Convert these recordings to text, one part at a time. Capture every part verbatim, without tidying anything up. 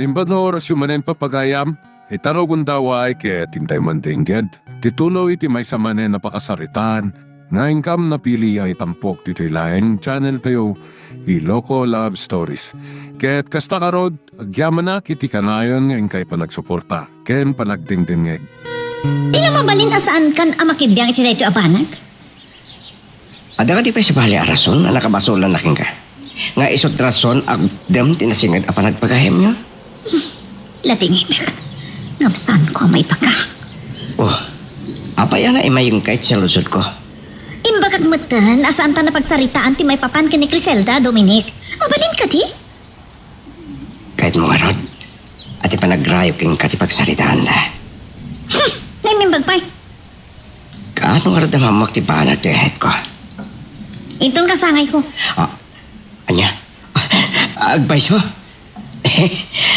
Imbag nga orasyo manen, papagayam, ita no gundaway ket intay mandengged ti tuloy ti maysa manen a pakasaritaan nga inkam napili a itampok ditoy laeng channel tayo, Ilocos Love Stories. Ket kasta ngarud, agyamanak iti kanayon nga inkay panagsuporta ken panagdengdengngeg. Ti mabalin a saankan a makibiang iti daytoy a banag? Adda kadi pay sabali a rason a nakabasolanna kenka? Nga isu't rason a agdem ti nasinged a panagpagayamyo? Latinginak. Ngem saanko a maibaga. Oh, apay a naimayengka iti saludsodko? Imbagak metten a saanta napagsaritaan ti maipapan ken ni Criselda, Dominic. Mabalin kadi? Kayatmo ngarud a ti panagrayo kenka ti pagsaritaanda. Hmm, naimimbag pay. Kaano ngarud a maammoak ti banag ti ayatko? Inton kasangayko. Ah, ania? Agpayso?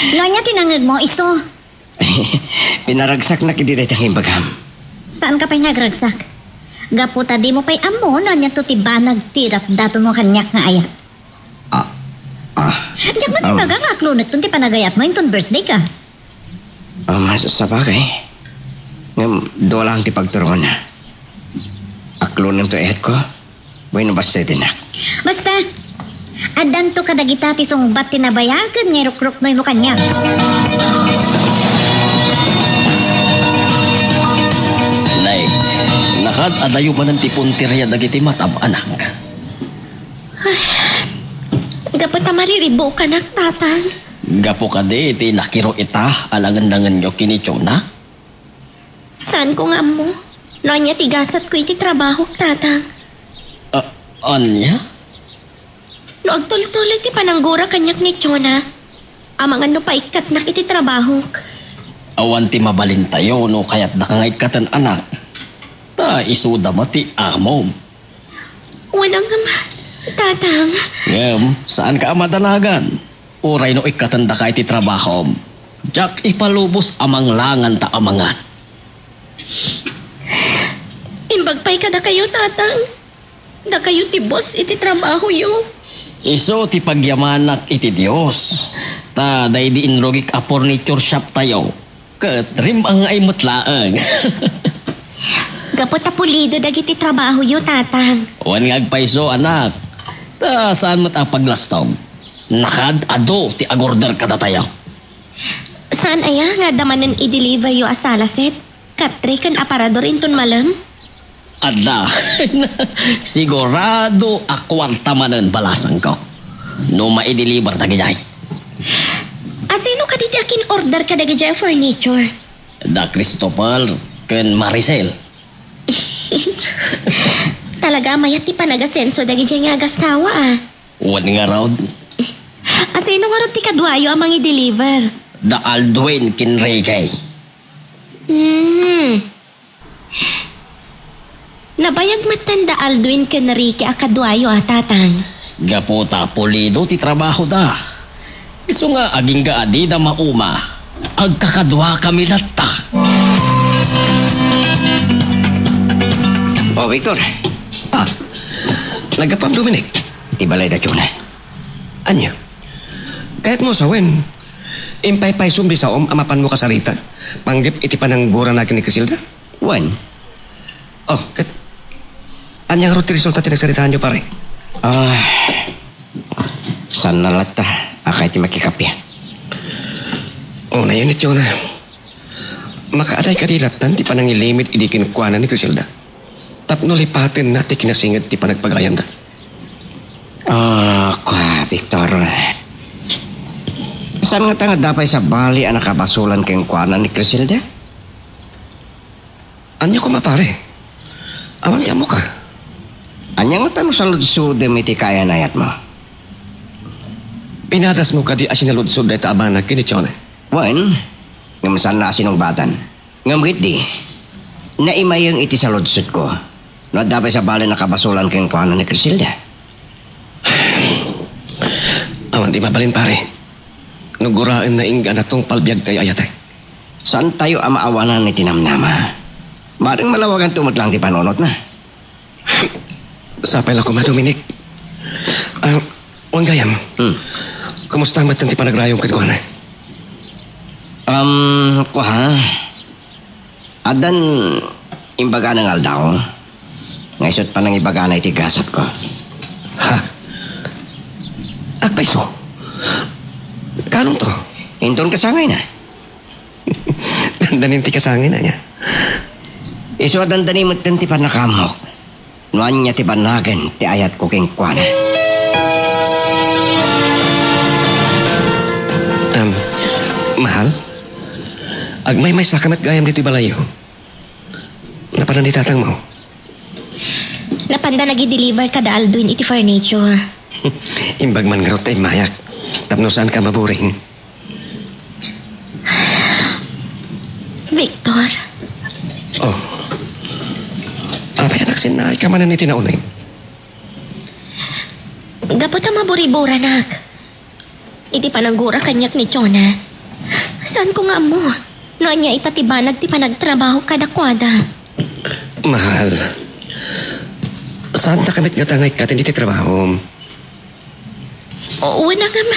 No ania ti nangngegmo, isu? Pinaragsaknak idi dayta nga imbagam. Saanka pay nga agragsak? Gapu ta dimo pay ammo no aniato ti banag ti datdatonmo kaniak nga ayat. Ah, ah. Diak met Um. ibaga nga aklonekton ti panagayatmo inton birthday ka. Um, sa-, sabagay. Ngem, dua lang ti pagturongna. Aklonen ti ayatko. Bueno, basta iti na. Basta, addanto kadagita ti sungbat ti nabayagen nga irukruknoymo kaniak. Nay, nakad-adayo manen ti punteria dagiti matab, anak. Ay, gapu ta mariribukanak, Tatang. Gapu kadi iti nakiro ita a langen-langenyo ken ni Jonah? Saanko nga ammo no ania ti gasatko iti trabahok, Tatang. A-, ania? No agtultuloy ti pananggura kaniak ni Jonah, amangan no paikkatnak iti trabahok. Awan ti mabalintayo no kayatdaka nga ikkaten, anak. Ta isuda met ti amom. Wen, ngem, Tatang. Ngem, saanka a madanagan. Uray no ikkatendaka iti trabahom, diak ipalubos a manglangan ta amangan. Imbag pay kadakayo, Tatang. Dakayo ti boss iti trabahoyo. Isu ti pagyamanak iti Dios. Ta daydi inrugik a furniture shop tayo. Ket rim-angay met laeng. Gapu ta pulido dagiti trabahoyo, Tatang. Wen nga agpayso, anak. Ta saan met a paglastog. Nakad-adu ti agorder kadatayo. Saan aya nga adda manen i-deliveryo a sala set, katre ken aparador inton malem? Adda. Sigurado a kuarta manen balasangko no maideliver dagijay. Asino kadi ti akin-order kadagijay a furniture? Da Christopher ken Maricel. Talaga a mayat ti panagasenso dagijay nga agasawa, a. Wen ngarud. Asino ngarud ti kaduayo a mangideliver? Da Aldwin ken Ricky. Hmm. Nabayag metten da Aldwin ken Ricky a kaduayo a, Tatang. Gapu ta pulido ti trabahoda. Isu nga agingga a dida mauma, agkakaduakami latta. Oh, Victor. Ah, naggapuam, Dominic? Ti balay da Jonah. Ania? Kayatmo sawen, impaypaysom ti saom a mapanmo kasarita, panggep iti pananggurana ken ni Criselda? Wen. Oh, ket ania ngarud ti resulta ti nagsaritaanyo, pare? Ah, saan na latta a kayat ti makikappia. Oh, nayon iti una. Makaaday kadi lattan ti panangilimid idi kenkuana ni Criselda tapno lipatenna ti kinasinged ti panagpagayamda? Ah, kua, Victor. Saan ngata nga adda pay sabali a nakabasolan kenkuana ni Criselda? Ania koma, pare? Awan ti ammoka. Ania ngata no saludsodem iti kaayan-ayatmo? Pinadasmo kadi a sinaludsod dayta a banag ken ni Jonah? Wen, ngem saanna a sinungbatan. Ngem ketdi, naimayeng iti saludsodko no adda pay sabali a nakabasolan kenkuana ni Criselda. Awan ti mabalin, pare. No guraenna inggana tungpal biagtayo a ayatek. Saantayo a maawanan iti namnama. Maring malawaganto met laeng ti panunotna. Sapay la koma, Dominic. Ah, wen gayam. Hmm. Kumusta met ti panagrayom kenkuana? Um, kua, addan imbagana nga aldaw, nga isut' panangibagana iti gasatko. Ha? Agpayso? Kaanonto? Inton kasangayna. Dandanin ti kasangayna, ania? Isu a dandani metten ti pannakaammok. No ania ti banagen ti ayatko kenkuana. Em, mahal? Agmaymaysaka met gayam ditoy balayyo. Napanan ni tatangmo? Napanda nagideliver kada Aldwin iti furniture. Imbag man ngarud ta immayak. Tapno saanka maburing. Victor. Oh. Apay, anak, sinnaayka manen iti nauneg? Gapu ta maburiburanak iti pananggura kaniak ni Jonah. Saanko nga ammo no ania ita ti banag ti panagtrabaho kadakuada. Mahal, saanka met nga tangaykateng iti trabahom. Wen a ngem,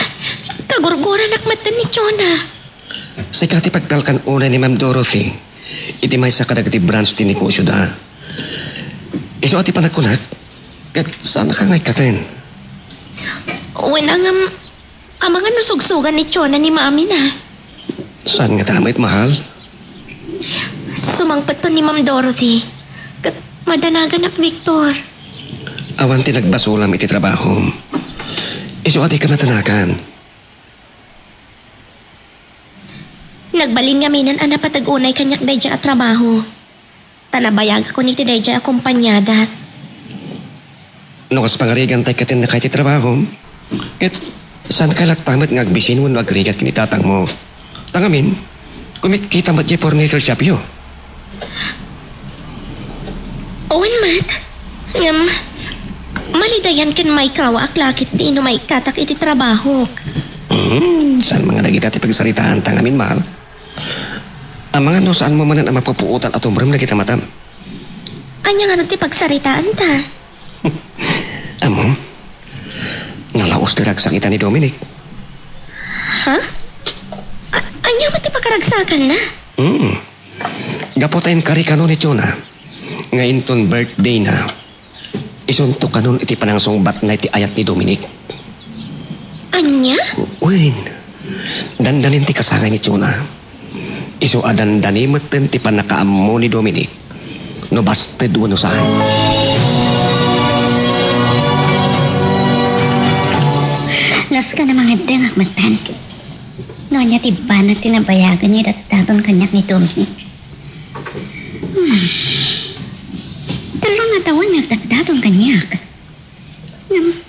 kagurguranak metten ni Jonah. Sika ti pagtalkan unay ni Ma'am Dorothy iti maysa kadagiti branch ti negosioda. Isu a ti panagkunak, ket saanka nga ikkaten. Wen a ngem, amangan no sugsugan ni Jonah ni Mami na. Saan ngata met, mahal? Sumangpetton ni Ma'am Dorothy ket madanaganak, Victor. Awan ti nagbasolam iti trabahom. Isu a dika madanagan. Nagbalin ngamin a napateg unay kaniak daydiay a trabaho. Ta nabayagakon iti daydiay a kompaniada. No kas pangariganta ikkaten dayta ti trabahom, ket saanka latta met nga agbisin wenno agrigat ken ni tatangmo. Ta ngamin, kumitkita met diay furniture shopyo. Wen met, ngem, malidayan ken maikawaak la ketdi no maikkatak iti trabahok. Hmm, saan man nga dagita ti pagsaritaanta ngamin, mahal? Amangan no saanmo manen a mapupuotan a tumrem dagita matam. Ania ngarud ti pagsaritaanta? Ammom, nalaus ti ragsakna ni Dominic. Ha? A-, ania met ti pakaragsakanna? Hmm. Gapu ta inkari kano ni Jonah nga inton birthdayna, isunto kanon iti panangsungbatna iti ayat ni Dominic. Ania? Wen, dandanin ti kasangay ni Jonah. Isu a dandani metten ti pannakaammo ni Dominic no basted wenno saan. Nasken a mangeddengak metten no ania ti banag ti nabayagen nga idatdaton kaniak ni Dominic. Hmm. Tallo nga tawen nga agdatdaton kaniak. Ngem,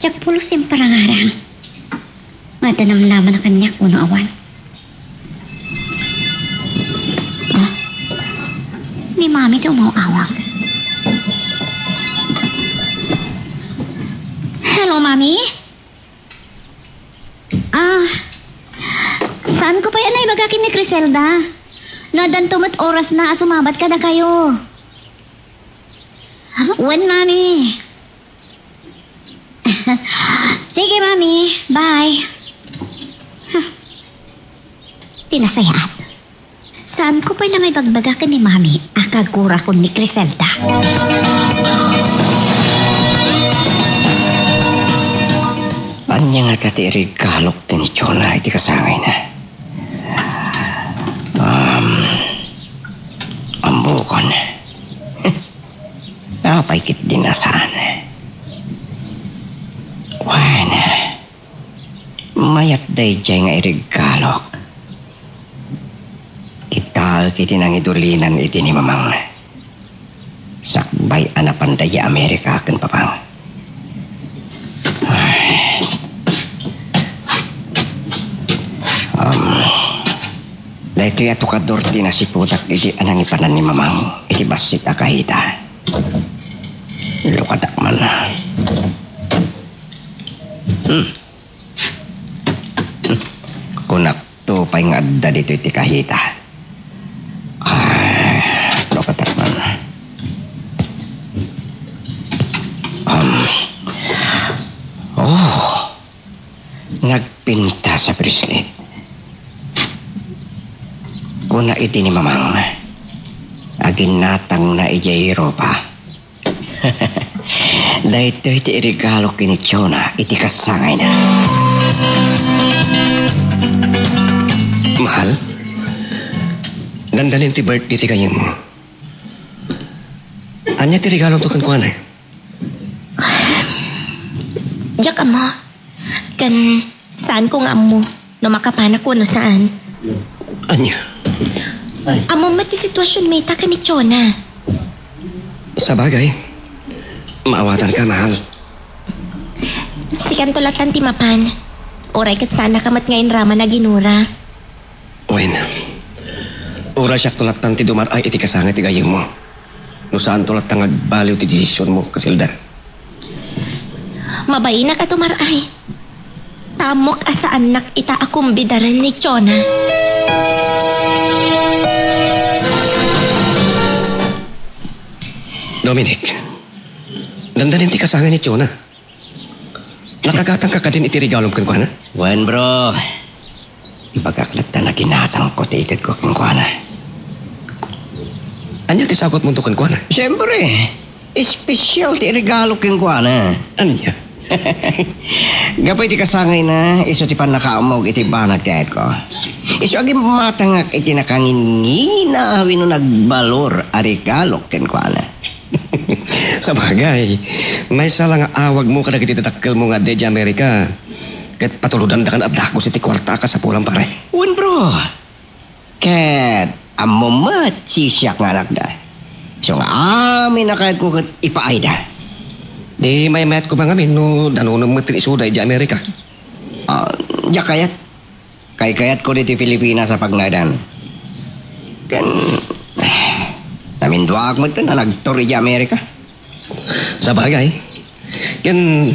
diak pulos ti imparangarang nga adda namnama kaniak wenno awan. Ah, ni Mami ti umaw-awag. Hello, Mami? Ah, saanko pay a naibaga ken ni Criselda. No addanto met orasna a sumabat kadakayo. Wen, Mami. Sige, Mami. Bye. Huh. Ti nasayaat. Saanko pay la nga ibagbaga ken ni Mami a kagurakon ni Criselda. Ania ngata ti iregalok ken ni Jonah iti kasangayna? Um, ammokon. Apay ketdin a saan? Wen, mayat daydiay nga iregalok. Kitaek iti nangidulinan iti ni Mamang. Sakbay a napanda idiay Amerika ken Papang. Um, daytoy a tukador ti nasiputak idi a nangipanan ni Mamang iti bassit a kahita. Lukadak man. Hmm. Kunakto pay nga adda ditoy ti kahita. Ah, lukadak man. Um, oh. Nagpintas a bracelet. Kuna iti ni Mamang, aginatangna idiay Europa. Daytoy ti iregalo ken ni Jonah iti kasangayna. Mahal, dandanin ti birthday ti gayyemmo. Ania ti regalom to kenkuana? Diak ammo. Ken saanko nga ammo no makapanak wenno saan. Ania? Ammom met ti situasionmi ita ken ni Jonah. Sabagay, maawatanka, mahal. Sikanto lattan ti mapan. Uray ket saannaka met nga inraman a ginura. Wen, uray siakto lattan ti dumar-ay iti kasangay ti gayyemmo. No saanto latta nga agbaliw ti desisionmo, Criselda. Mabainak a dumar-ay. Ta ammok a saannak ita a kumbidaren ni Jonah. Dominic, dandanin ti kasangay ni Jonah. Nakagatangka kadin iti regalom kenkuana? Wen, bro. Ibagak latta nga ginatangko ti itedko kenkuana. Ania ti sagutmo kenkuana? Siyempre, espesyal ti regalo kenkuana. Ania? Gapu iti kasangayna, isu ti pannakaammog iti banag ti ayatko. Isu a gimmatangak iti nakanginngina wenno nagbalor a regalo kenkuana. Sabagay, maysa la nga awagmo kadagiti dadakkelmo nga adda idiay Amerika, ket patulodandaka nga adda kasta iti kuarta a kasapulan, pare. Wen, bro. Ket ammom met, siak nga anakda. Isu nga amin a kayatko ket ipaayda. Di maymayatko ngamin no danonam met ti isuda idiay Amerika. Ah, diak kayat. Kaykayatko ditoy Pilipinas a pagnaedan. Ken, naminduaak met a nagtur idiay Amerika. Sabagay. Ken,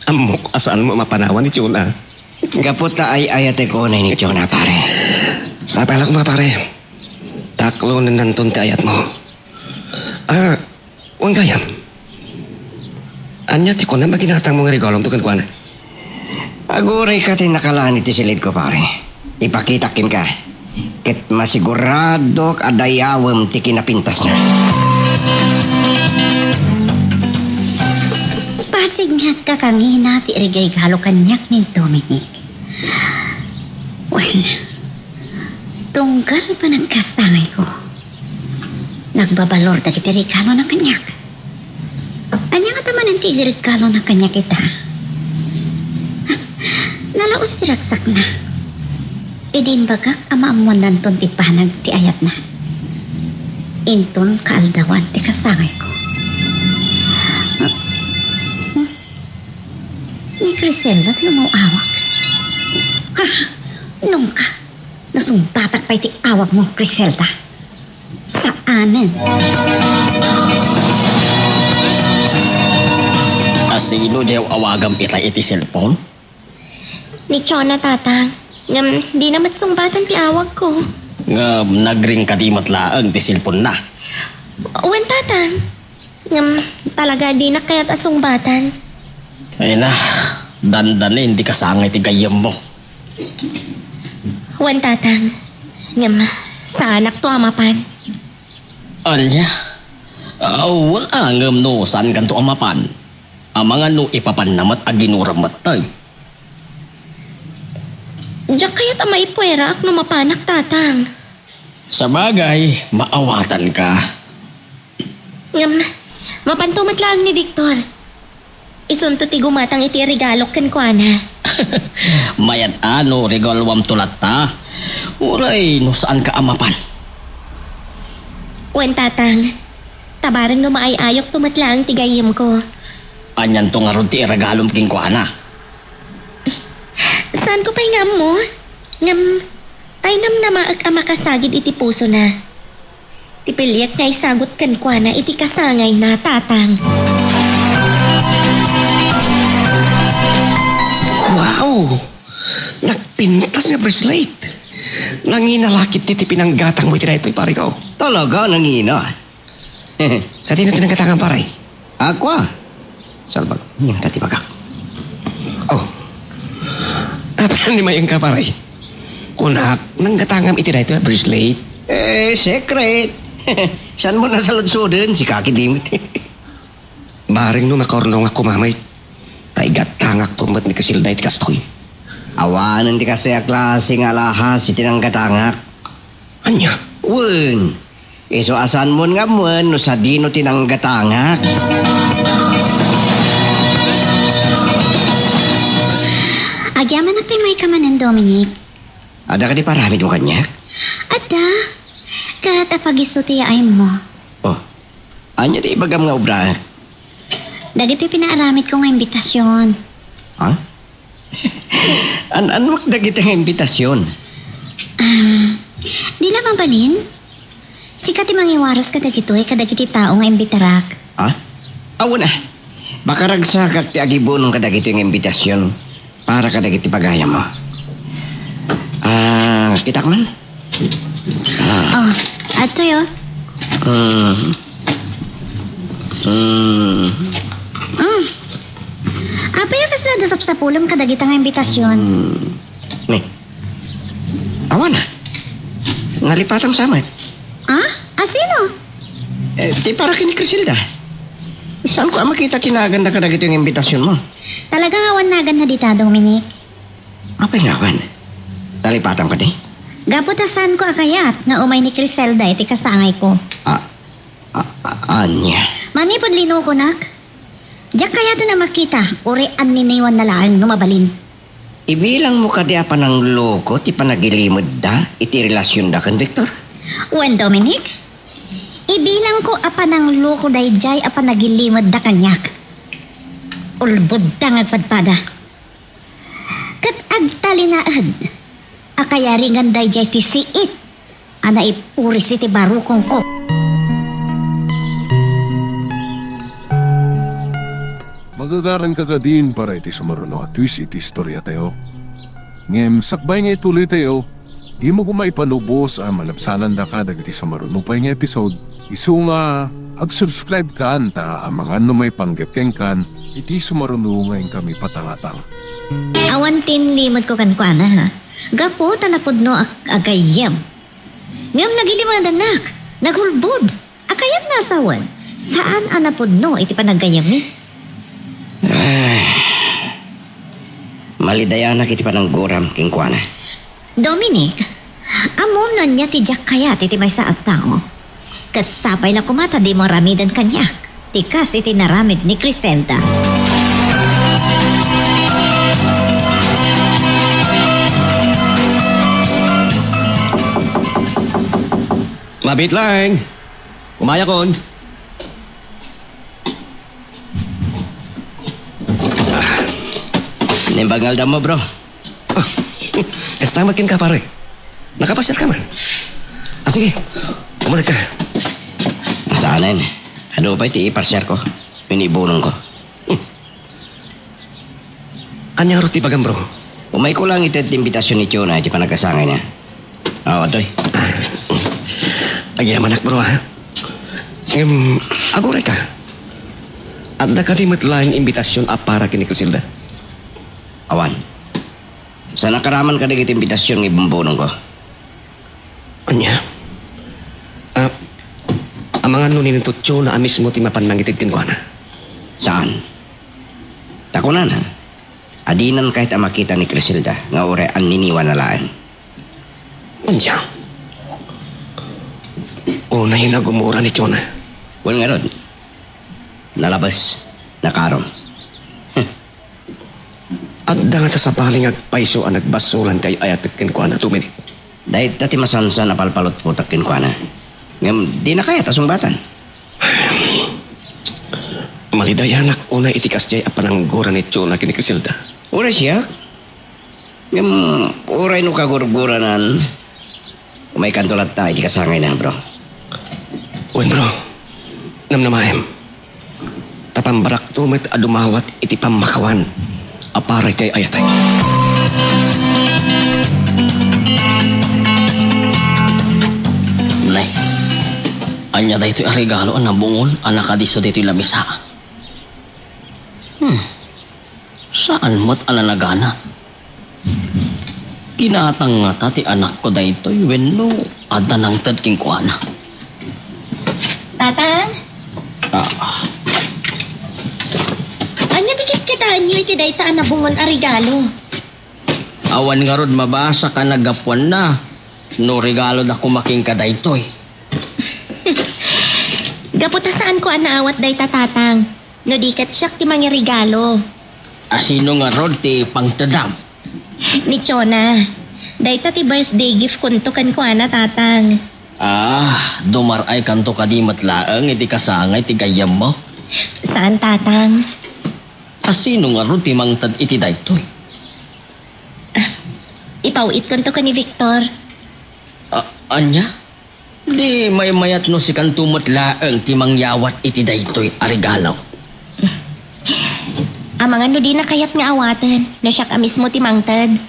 ammok a saanmo a mapanawan ni Jonah. Gapu ta ay-ayatek unay ni Jonah, pare. Sapay la koma, pare. Taklonennanton ti ayatmo. Ah, wen gayam. Ania ti kunam a ginatangmo nga regalom to kenkuana? Agurayka ti nakalaan iti silidko, pare. Ipakitak kenka. Ket masiguradok a dayawem ti kinapintasna. Pasigngakka kangina ti iregalo kaniak ni Dominic. Wen, tunggal panagkasangayko, nagbabalor dagiti regalona kaniak. Ania ngata manen ti iregalona kaniak ita? Nalaus ti ragsakna. Idi imbagak a maammoannanton ti banag ti ayatna. Inton kaaldawan ti kasangayko. Ni Criselda ti umaw-awag. Ha? Nungka, nasungbatak pay ti awagmo, Criselda. Saanen. Asino diay aw-awagam itay iti cellphone? Ni Jonah, Tatang. Ngem, dina met sungbatan ti awagko. Ngem, nagring kadi met laeng ti cellphone-na? Wen, Tatang. Ngem, talaga, dinak kayat a sungbatan. Ay na, dandanin ti kasangay ti gayyemmo. Wen, Tatang. Ngem, saanakto a mapan. Ania? Awan a ngem no saankanto a mapan. Amangan no ipapanna met a ginuram met tay. Diak kayat a maipueraak no mapanak, Tatang. Sabagay, maawatanka. Ngem, mapanto met laeng ni Victor. Isunto ti gumatang iti regalok kenkuana. Mayat a no regaluamto latta. Uray no saanka a mapan. Wen, Tatang. Ta bareng no maay-ayokto met laeng ti gayyemko. Anianto ngarud ti iregalom kenkuana? Saanko pay nga ammo? Ngem, ay namnamaek a makasagid iti pusona. Ti piliek nga isagut kenkuana iti kasangayna, Tatang. Wow! Nagpintas nga bracelet. Nangina la ketdi ti pinanggatangmo iti daytoy, pare ko. Talaga, nangina. Sadino ti nanggatangan, pare? Aqua. Salbag. Ania dayta ti bagak? Oh. Apay ni mayengka, pare? Kunak, nanggatangam iti daytoy a bracelet. Eh, secret. Saanmo nasaludsoden, sika ketdi met. Bareng no makaurnongak koma met, ta igatangakto met ni Criselda iti kastoy. Awanen ti kasta a klase nga alahas iti nanggatangak. Ania? Wen, isu a saanmon nga ammoen no sadino ti nanggatangak. Agyamanak ti mayka manen, Dominic. Adda kadi paaramidmo kaniak? Adda. Ket apag-isu ti yaaymo. Oh, ania ti ibagam nga obra? Dagitoy pinaaramidko nga imbitasion. Ha? An-, annuak dagiti nga imbitasion? Ah, di la mabalin? Sika ti mangiwaras kadagitoy kadagiti tao nga imbitarak. Ha? Awan a. Makaragsakak ti agibunong kadagitoy nga imbitasion para kadagiti pagayammo. Ah, kitak man? Ah. Oh, adtoy, oh. Mm. Mm. Mm. Apay a kasla adda sapsapulem kadagita nga imbitasion? Mm. Ni. Awan a. Nalipatam sa met. Ah? A sino? Eh, ti para ken ni Criselda. Saanko a makita ti naganna kadagitoy nga imbitasionmo. Talaga nga awan naganna dita, Dominic? Apay nga awan? Nalipatam kadi? Gapu ta saanko a kayat nga umay ni Criselda iti kasangayko. Ah, ah, ah, ania? Manipud linukonak, diak kayaten a makita, uray anniniwanna laeng no mabalin. Ibilangmo kadi a panangloko ti panagilimedda iti relasionda ken Victor? Wen, Dominic, ibilangko a panangloko daydiay a panagilimedda kaniak. Ulbodda nga agpadpada. Ket agtalinaed a kayaringan daydiay ti siit a naipuris iti barukongko. Magagaranka kadin para iti sumaruno a twist iti istoriatayo. Ngem sakbay nga ituloytayo, dimo koma ipalubos a malabsanandaka dagiti sumaruno pay nga episode. Isu nga ag-subscribe kan ta amangan no maipanggep kenkan iti sumaruno nga inkami patangatang. Awan ti inlimedko kenkuana, ha? Gapu ta napudno a, a gayyem. Ngem nagilimedannak, nagulbod. A kayatna a sawen, saan a napudno iti panaggayyemmi. Ay, malidayanak iti panangguram kenkuana. Dominic, ammom no ania ti diak kayat iti maysa a tao. Ket sapay la koma ta dimo aramiden kaniak ti kas iti naramid ni Criselda. Mabiit laeng. Umayakon. Ah, naimbag nga aldammo, bro. Ah, kasta met kenka, pare. Nakapasiarka man? Ah, sige. Umunegka. Saanen. Adu pay ti ipasiarko. Wenno ibunongko. Hmm. Ania ngarud ti ibagam, bro? Umayko laeng ited ti imbitasion ni Tiona iti panagkasangayna. Aw, adtoy. Agyamanak, bro, ha? Ngem, agurayka. Adda kadi met laeng imbitasion a para ken ni Criselda? Awan. Saannak araman kadagiti imbitasion nga ibumbunongko. Ania? Ah, amangan no ni Tiona a mismo ti mapan mangited kenkuana? Saan. Ta kunana, a dinan kayat a makita ni Criselda nga uray anniniwana laeng. Ania? Unay nga gumura ni Tiona. Wen ngarud, nalabes, nakarom. Adda ngata sabali nga agpayso a nagbasolan ti ay-ayatek kenkuana, Dominic? Dayta ti masansan a palpalutpotek kenkuana. Ngem dina kayat a sungbatan. Malidayanak unay iti kasdiay a pananggura ni Tiona ken ni Criselda. Uray siak. Ngem uray no kagurguranan, umaykanto latta iti kasangayna, bro. Wen, bro. Namnamaem. Ta pambarakto met a dumawat iti pammakawan a para iti ay-ayatek. Nay, ania daytoy a regalo a nabungol a nakadisso ditoy lamesa? Hmm. Saan met a nanagana? Ginatang ngata ti anakko daytoy wenno adda nangted kenkuana? Tatang? Ah. Ania ti ketketaenyo iti dayta a nabungol a regalo? Awan ngarud mabasa ka naggapuanna no regaloda koma kenka daytoy. Gapu ta saanko a naawat dayta, Tatang. No di ket siak ti mangiregalo. A sino ngarud ti pangtedam? Ni Chona. Dayta ti birthday gift konto kenkuana, Tatang. Ah, dumar-aykanto kadi met laeng iti kasangay ti gayyemmo? Saan, Tatang. A sino ngarud ti mangted iti daytoy? Ipaw-itkonto ken ni Victor. A-, ania? Di maymayat no sikanto met laeng ti mangyawat iti daytoy a regalo. Amangan no dina kayat nga awaten, no siak a mismo ti mangted.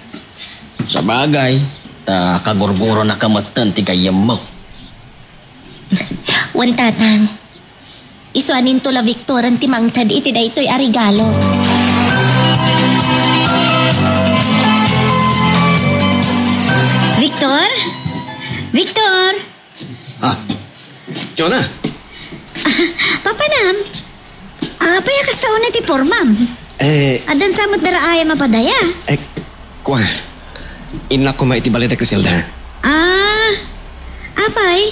Sabagay, ta kagurguronaka metten ti gayyemmo. Wen, Tatang. Isu a ninto la Victoran ti mangted iti daytoy a regalo. Victor? Victor? Ah, Jonah! Papanam? Apay a kasta unay ti pormam? Eh, addan sa met daraayam a padaya? Eh, kua, innak koma iti balay da Criselda. Ah, apay,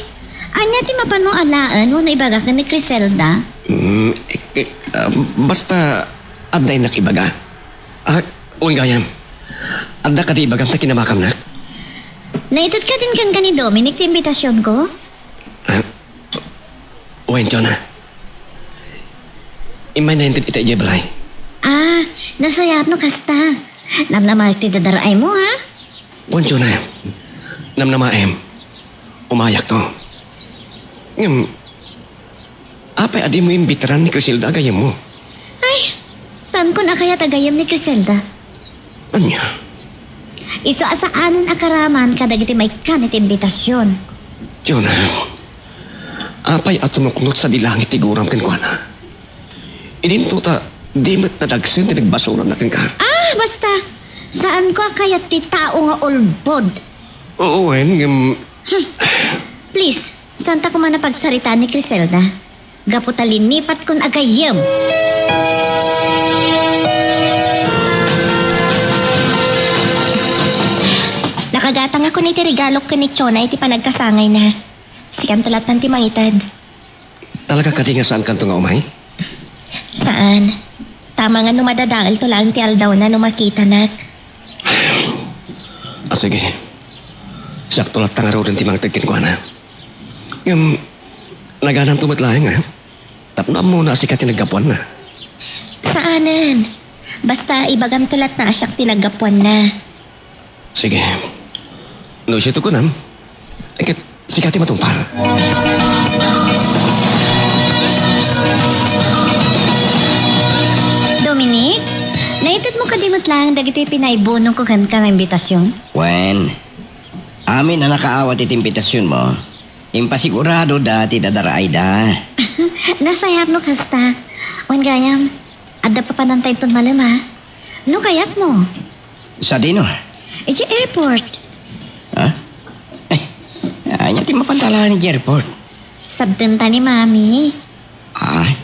ania ti mapanmo alaen wenno ibaga ken ni Criselda? Mm, eh, eh, ah, basta adda innak ibaga. Ah, wen gayam. Adda kadi ibagam ta kinamakamnak? Naited kadin kenka ni Dominic ti imbitasionko? Ah, wen, Jonah. Immay nainted ita idiay balay. Ah, nasayaat no kasta. Namnamaek ti dadaraaymo, ha? Wen, Jonah. Namnamaem. Umayakto. Ngem, apay a dimo imbitaran ni Criselda a gayyemmo? Ay, saankon a kayat a gayyem ni Criselda. Ania? Isu a saanen a karaman kadagiti maikkan iti imbitasion. Jonah, apay a tumuknot sadi langit ti guram kenkuana? Idinto ta di met nadagsen ti nagbasolna kenka. Ah, basta! Saanko a kayat ti tao nga ulbod. Oo, wen, ngem... Hmm. Please, saanta koma a pagsaritaan ni Criselda. Gapu ta linipatkon a gayyem. Nakagatangakon iti regalok ken ni Chona iti panagkasangayna. Sikanto lattan ti mangited. Talaga kadi nga saankanto nga umay? Saan. Tama nga no madadaelto laeng ti aldawna no makitanak. Ah, sige. Siakto latta ngaruden ti mangted kenkuana. Ngem, naganamto met laeng, a? Tapno ammona a sika ti naggapuanna. Saanen. Basta ibagamto latta a siak ti naggapuanna. Sige. No isu ti kunam, ket sika ti matungpal. Dominic, naitedmo kadi met laeng dagiti pinaibunongko kenka nga imbitasion? Wen, amin a nakaawat iti imbitasionmo, impasiguradoda ti dadaraayda. Nasayaat no kasta. Wen gayam, adda papananta inton malem, a? No kayatmo. Sadino? Idiay airport. Ha? Eh, ania ti mapanta laeng idiay airport? Sabdenta ni Mami. Ay,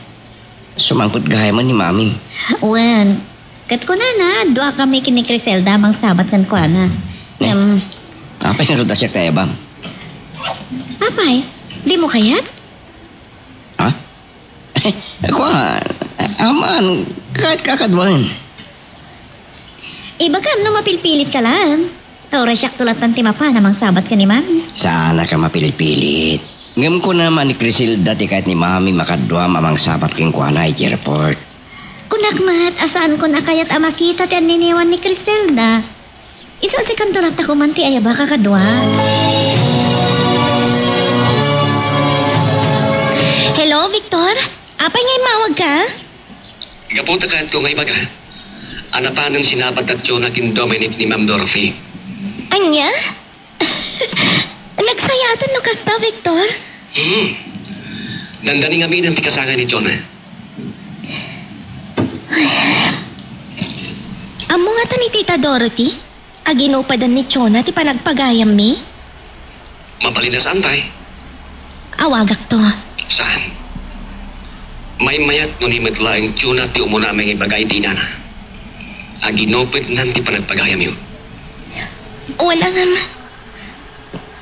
sumangpet gayam ni Mami. Wen, ket kunana, duakami ken ni Criselda a mangsabat kenkuana. Ne. Em. Apay ngarud a siak ti ayabam? Apay, dimo kayat? Ha? Kua, aman, kayatko a kaduaen. Ibagam no mapilpilitka laeng. Ta uray siakto lattan ti mapan a mangsabat ken ni Mami. Saanka mapilpilit. Ngem kunam a ni Criselda ti kayat ni Mami makaduam a mangsabat kenkuana iti airport. Kunak met a saankon a kayat a makita ti anniniwan ni Criselda. Isu a sikanto latta koman ti ayabak a kadua. Hello, Victor? Apay nga immawagka? Gapu ta kayatko nga ibaga a napanen sinabat da Jonah ken Dominic ni Ma'am Dorothy. Ania? Nagsayaatan no kasta, Victor? Hmm. Dandani ngaminen ti kasangay ni Jonah. Ammo ngatan ni Tita Dorothy? Aginupeden ni Jonah ti panagpagayammi? Mabalin a saan pay. Awagakto. Saan? Maymayat no ni met laeng Jonah ti umuna nga ibaga iti inana. Aginupednan ti panagpagayamyo. Wen, ngem,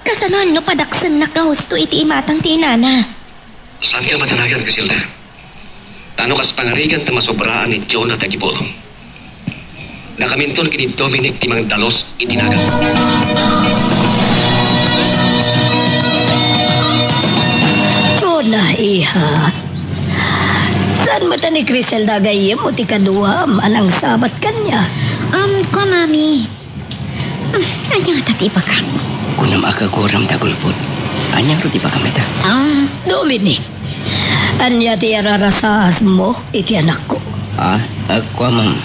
kasanoan no padaksennak nga husto iti imatang ti inana? Saanka madanagan, Criselda. Ta no kas pangarigan ta masobraan ni Jonah ti agipulong, dakaminton ken ni Dominic ti mangdalus iti nagan. Jonah, iha. Saan met a ni Criselda a gayyemmo ti kaduam a nangsabat kaniak? Um, kua, Mami. Ania ngata ti ibagam? Kunam a kaguram ta agulbod. Ania ngarud ti ibagam ita? Ah, Dominic, ania ti ararasaasmo iti anakko? Ah, agkua, ma'am.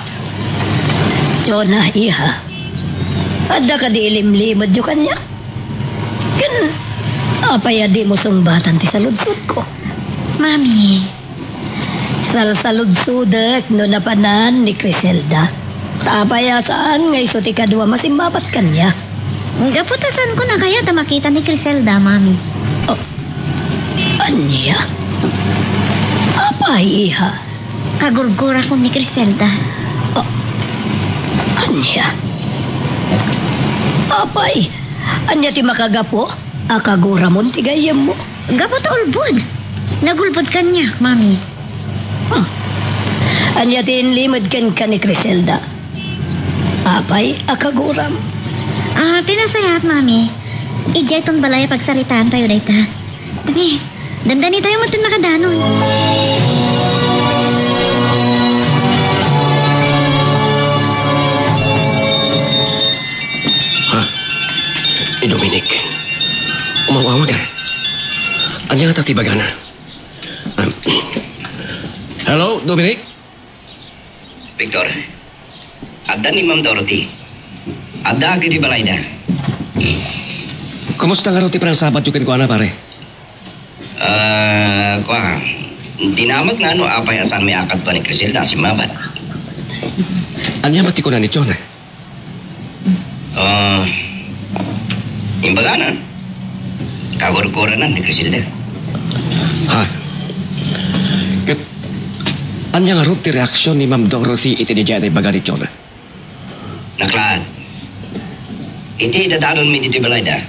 Jonah, iha. Adda kadi ilimlimedyo kaniak? Ken apay a dimo sungbatan ti saludsodko? Mami, salsaludsodek no napanan ni Criselda. Ta apay a saan nga isu ti kaduam a simmabat kaniak? Gapu ta saanko a kayat a makita ni Criselda, Mami. Oh. Ania? Apay, iha? Kagurgurakon ni Criselda. Oh. Ania? Apay, ania ti makagapu a kaguramon ti gayyemmo? Gapu ta ulbod. Nagulbod kaniak, Mami. Hmm. Ania ti inlimed kenka ni Criselda? Apay a kaguram? Ah, ti nasayaat, Mami. Idiayton balay a pagsaritaantayo dayta. Abi, dandanitayo metten makadanon. Ha? Ni Dominic. Umaw-awag, ah. Ania ngata ti ibagana? Um, hello, Dominic? Victor, adda ni Ma'am Dorothy. Adda iti balayda. Kumusta ngarud ti panangsabatyo kenkuana, pare? Ah, kua, dinamakna no apay a saan met a kaduam ni Criselda a simmabat. Ania met ti kuna ni Jonah? Ah, imbagana, kagurguranan ni Criselda. Ha? Ket ania ngarud ti reaksion ni Ma'am Dorothy iti daydiay a naibaga ni Jonah? Naklaat. Iti idadanonmi ditoy balayda,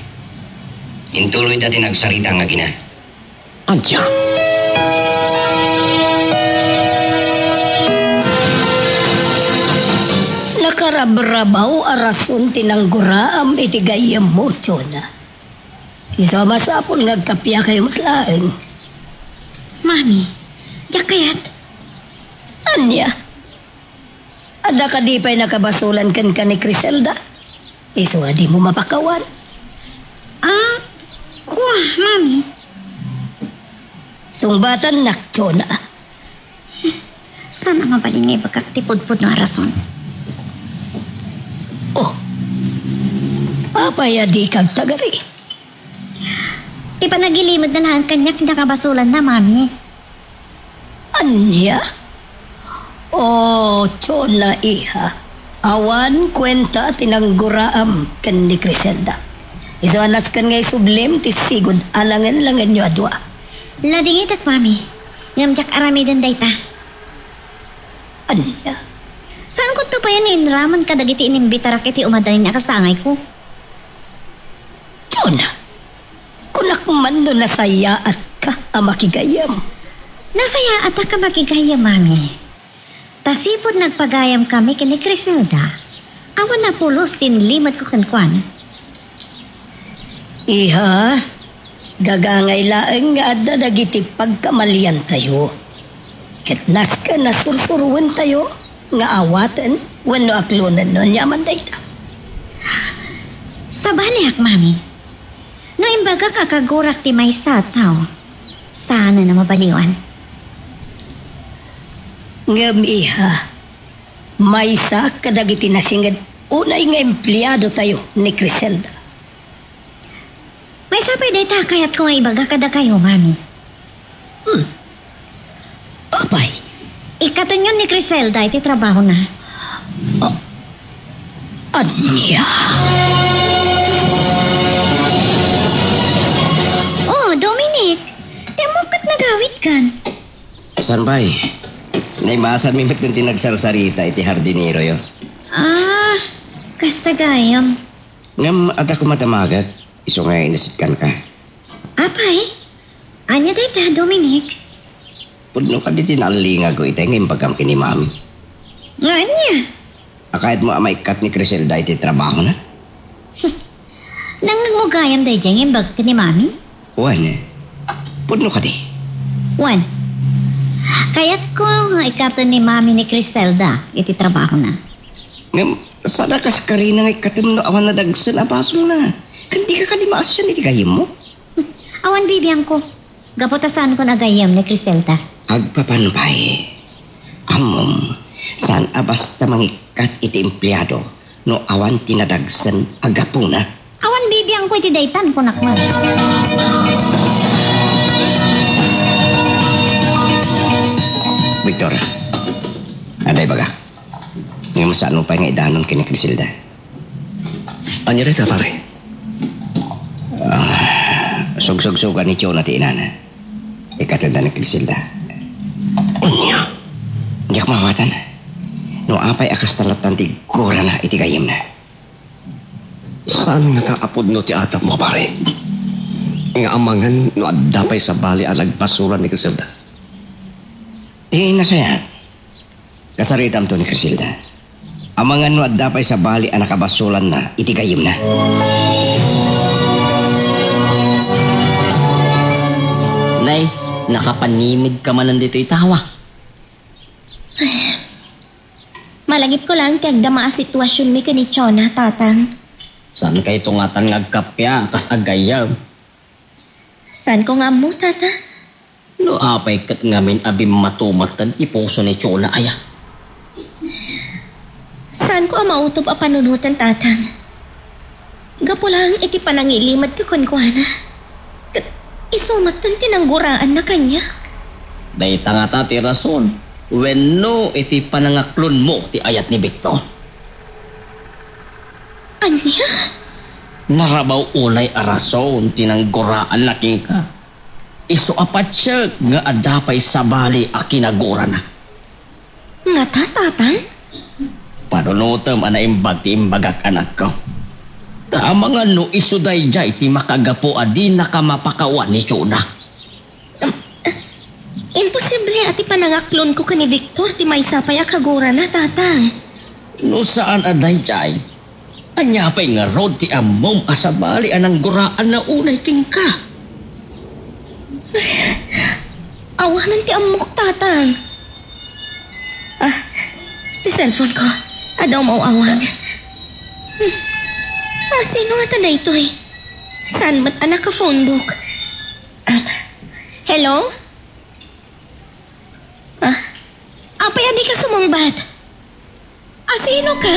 intuloyda ti nagsarita nga agina. Ania? Nakarabrabaw a rason ti nangguraam iti gayyemmo, Jonah. Isu a masapul nga agkappia kayo met laeng. Mami, diak kayat. Ania? Adda kadi pay nakabasolan kenka ni Criselda? Isu a dimo mapakawan. Ah, kua, Mami. Sungbatannak, Jonah. Saan a mabalin nga ibagak ti pudpudno a rason? Oh. Apay a dika agtagari? Ti panagilimedna laeng kaniak ti nakabasolanna, Mami. Ania? Oh, Jonah, iha. Awan kuenta ti nangguraam ken ni Criselda. Isu a nasken nga isublim ti sigud a langen-langenyo a dua. Ladingitek, Mami. Ngem diak aramiden dayta. Ania? Saanko pay a inraman kadagiti inimbitarak iti umadanin a kasangayko. Jonah, kunak man no nasayaatka a makigayyem. Nasayaatak a makigayyem, Mami. Ta sipud nagpagayamkami ken ni Criselda, awan a pulos ti inlimedko kenkuana. Iha, gagangay laeng nga adda dagiti pagkamaliantayo. Ket nasken a sursuruentayo nga awaten wenno aklonen no aniaman dayta. Sabaliak, Mami. No imbagak a kagurak ti maysa a tao, saanen a mabaliwan. Ngem, iha, maysa kadagiti nasinged unay nga empleadotayo ni Criselda. Maysa pay dayta a kayatko nga ibaga kadakayo, Mami. Hmm. Apay? Ikkatenyon ni Criselda iti trabahona. Oh. Ania? Oh, Dominic, ti ammom ket nagawidkan. Saan pay? Naimasanmi met ti nagsarsarita iti hardiniroyo. Ah, kasta gayam. Ngem adda koma damagek, isu nga inisitkanka. Apay? Ania dayta, Dominic? Pudno kadi ti naalingagko itay nga imbagam ken ni Mami. Nga ania? A kayatmo a maikkat ni Criselda iti trabahona? Nangngegmo gayam daydiay nga imbagak ken ni Mami? Wen, pudno kadi? Wen, kayatko nga ikkaten ni Mami ni Criselda iti trabahona. Ngem, saan a kas karina nga ikkatem no awan nadagsen a basolna? Ken dika kadi maasian iti gayyemmo? Awan bibiangko. Gapu ta saankon a gayyem ni Criselda. Agpapan pay. Ammom, saan a basta mangikkat iti empleado no awan ti nadagsen a gapuna. Awan bibiangko iti daytan, kunak man. Victor, adda ibagak. Ngem saanmo pay nga idanon ken ni Criselda. Ania dayta, pare? Ah, sugsugsuga ni Jonah ti inana. Ikkatenna ni Criselda. Ania? Diak maawatan. No apay a kasta latta ti gurana iti gayyemna. Saan ngata a pudno ti atapmo, pare? Nga amangan no adda pay sabali a nagbasolan ni Criselda? Ti nasayaat, kasaritamto ni Criselda. Amangan no adda pay sabali a nakabasolanna iti gayyemna. Nay, nakapanimid ka manen ditoy tawa. Malagipko laeng ti agdama a situasionmi ken ni Jonah, Tatang. Saankayto ngatan nga agkappia kas agayyem? Saanko nga ammo, Tata? No apay ket ngamin a bimmatumeten ti puso ni Jonah aya? Saanko a mautob a panunoten, Tatang. Gapu laeng iti panangilimadko kenkuana. Ket isu metten ti nangguraanna kaniak. Dayta ngata ti rason wenno iti panangaklonmo ti ayat ni Victor. Ania? Narabaw unay a rason ti nangguraanna kenka. Isu a patiek nga adda pay sabali a kinagurana. Ngata, Tatang? Panunotem a naimbag ti imbagak, anakko. Ta amangan no isu daydiay ti makagapu a dinaka mapakawan ni Jonah. Imposible a ti panangaklonko ken ni Victor ti maysa pay a kagurana, Tatang. No saan a daydiay, ania pay ngarud ti ammom a sabali a nangguraanna unay kenka? Awanen ti ammok, Tatang. Ah, ti cellphone-ko. Adda umaw-awag. Hmm. Ah, sino ngata daytoy? Saan met a naka-phone book? Ah, hello? Ah, apay a dika sumungbat? A, sino ka?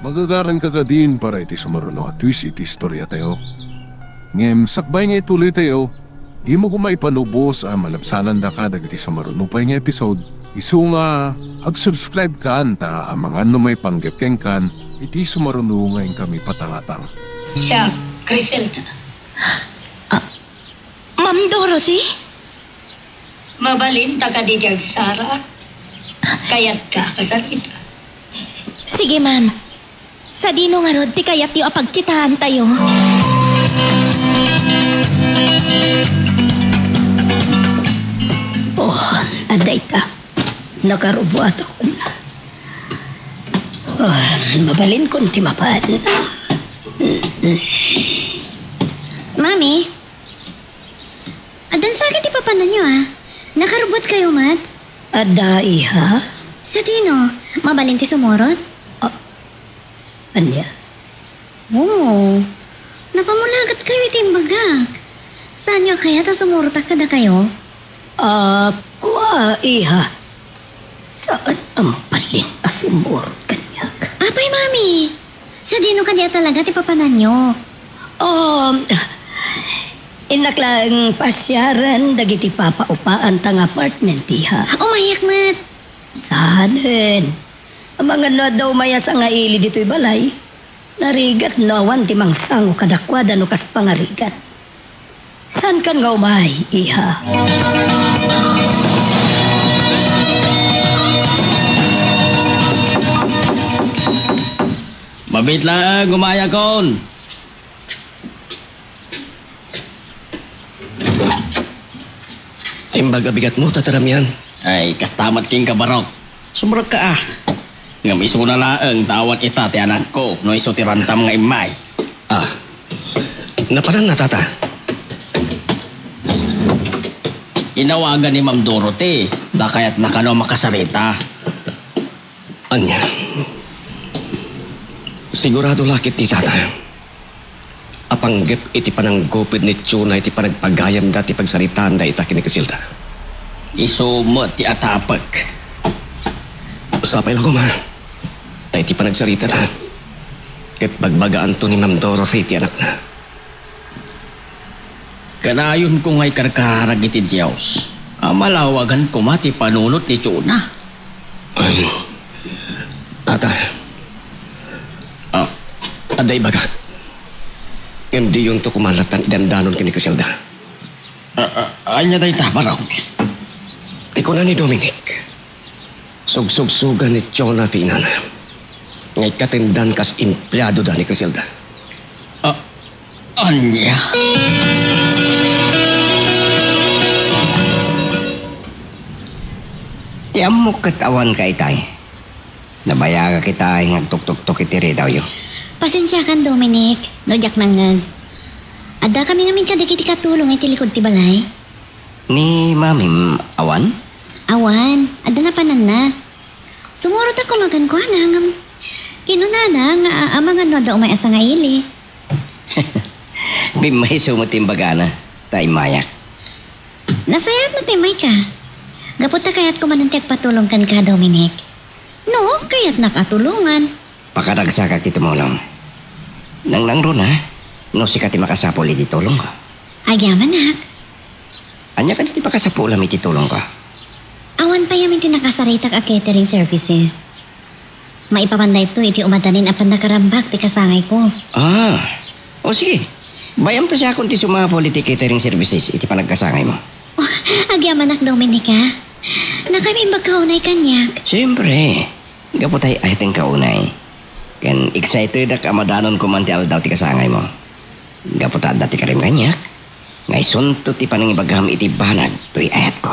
Magagaranka kadin para iti sumaruno a twist iti istoriatayo. Ngem sakbay nga ituloytayo, dimo koma ipanubos a malabsanandaka dagiti sumaruno pay nga episode. Isu nga, ag-subscribe kan ta amangan no maipanggep kenkan iti sumaruno nga inkami patangatang. Siak, Criselda. Ah, Ma'am Dorothy? Mabalin ta kadi ti agsara? Kayatka a kasarita. Sige, ma'am. Sadino ngarud ti kayatyo a pagkitaantayo? Oh, adda ita. Nakarubuatakon. Oh, mabalinkon ti mapan. Mami, addan sa ket ti papananyo, a? Nakarubuatkayo met? Adda, iha. Sadino? Mabalin ti sumurot? Ah, ania? Oo. Napamulagatkayo iti imbagak. Saanyo a kayat a sumurotak kadakayo? Ah, kua, iha. Saan a mabalin a sumurot kaniak? Apay, Mami? Sadino kadi a talaga ti papananyo? Um, innak laeng pasiaren dagiti papaupaanta nga apartment, iha. Umayak met. Saanen. Amangan no adda umay a sangaili ditoy balay, narigat no awan ti mangsango kadakuada no kas pangarigan. Saankan nga umay, iha? Mabiit laeng, umayakon. Imbag a bigatmo, Tata Damian. Ay, kasta met kenka, Barok. Sumrekka, a. Ngem isuna laeng ta awan ita ti anakko no isu ti rantam nga immay. A, napananna, Tata? Inawagan ni Ma'am Dorothy, ta kayatna kano a makasarita. Ania? Sigurado la ketdi, Tata, a panggep iti panangguped ni Chona iti panagpagayamda ti pagsaritaanda ita ken ni Criselda? Isu met ti atapek. Sapay la koma, ta iti panagsaritada, ket bagbagaanto ni Ma'am Dorothy ti anakna. Kanayonko nga ikarkararag iti Dios a malawagan koma ti panunot ni Chona. Ay, Tata. A, adda ibagak. Ngem diyonto koma lattan idandanon ken ni Criselda. A, a, ania dayta, Barok? Ti kuna ni Dominic, sugsugsugan ni Chona ti inana nga ikkatendan kas empleadoda ni Criselda. A, ania? Ti ammok ket awanka itay. Nabayagak itay nga agtuktoktok iti ridawyo. Pasensiakan, Dominic, no diak nangngeg. Addakami ngamin kadagiti katulong iti likod ti balay. Ni mamim, awan? Awan. Adda napananna. Sumurot a kumagan kuana ngem kinunana nga amangan no adda umay a sangaili. Bimmayso met ti imbagana, ta immayak. Nasayaat met ta immayka. Gapu ta kayatko manen ti agpatulong kenka, Dominic. No, kayatnak a tulongan. Pakaragsakak ti tumulong. Nangnangruna, no sika ti makasapul iti tulongko. Agyamanak. Ania kadi ti pakasapulam iti tulongko? Awan pay amin ti nakasaritak a catering services. Maipapan daytoy iti umadanin a pannakarambak ti kasangayko. A, o sige. Bay-am ta siakon ti sumapul iti catering services iti panagkasangaymo. O, agyamanak, Dominic, a. Nakaimbagka unay kaniak. Siempre. Gapu tay ayatenka unay. Ken excitedak a madanonko man ti aldaw ti kasangaymo. Gapu ta adda ti karim kaniak, nga isunto ti panangibagam iti banag toy ayatko.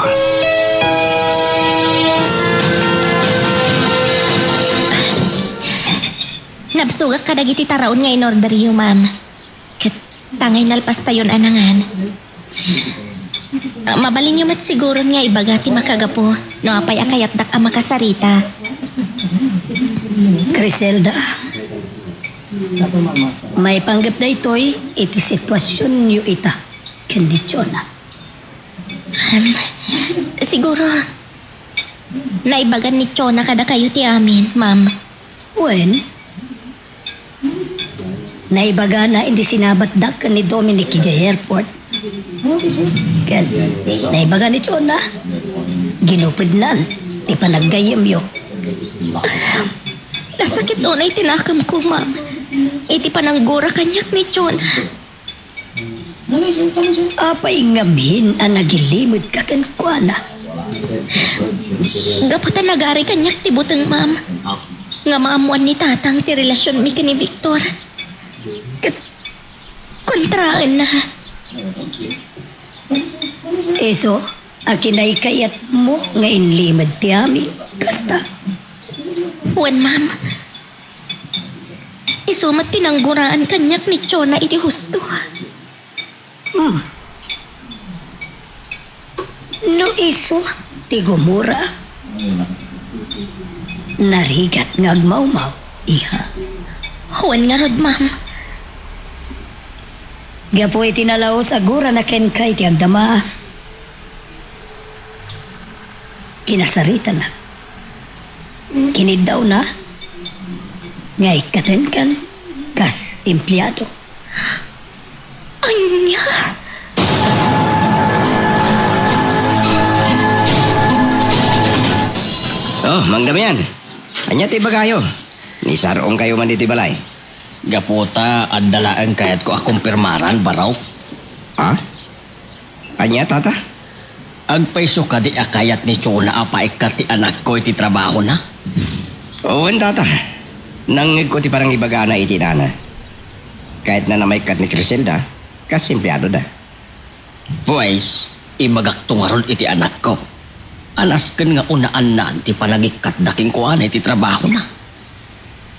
Nabsogak kadagiti taraon nga inorderyo, ma'am. Ket tangay nalpastayon a nangan. Ah, mabalinyo met siguron nga ibaga ti makagapu no apay a kayatdak a makasarita. Criselda, maipanggep daytoy iti situasionyo ita ken ni Chona. Em, siguro, naibagan ni Chona kadakayo ti amin, ma'am. Wen, naibagana idi sinabatdak ken ni Dominic idiay airport. Ken naibaga ni Chona, ginupednan ti panaggayyemyo. Nasakit unay ti nakemko, ma'am, iti pananggura kaniak ni Chona. Apay ngamin a nagilimedka kenkuana? Gapu ta nagari kaniak ti buteng, ma'am, nga maammoan ni tatang ti relasionmi ken ni Victor. Ket kontraenna. Isu a kinaykayatmo nga inlimed ti amin, kasta? Wen, ma'am. Isu met ti nangguraan kaniak ni Chona iti husto. Hmm. No isu ti gumura, narigat nga agmawmaw, iha. Wen ngarud, ma'am. Gapu iti nalaus a gurana kenka iti agdama, kinasaritana. Kiniddawna nga ikkatenkan kas empleado. Ania? Oh, Mang Damian. Ania ti ibagayo? Nisar-ongkayo man iti balay? Gapu ta adda laeng kayatko a kumpirmaran, Barok. Ha? Ania, tata? Agpayso kadi a kayat ni Chona a paikkat ti anakko iti trabahona? Wen, tata. Nangngegko ti panangibagana iti inana. Kayatna a maikkat ni Criselda, kas empleadoda. Pues, ibagakto ngarud iti anakko a nasken nga unaannan ti panagikkatda kenkuana iti trabahona.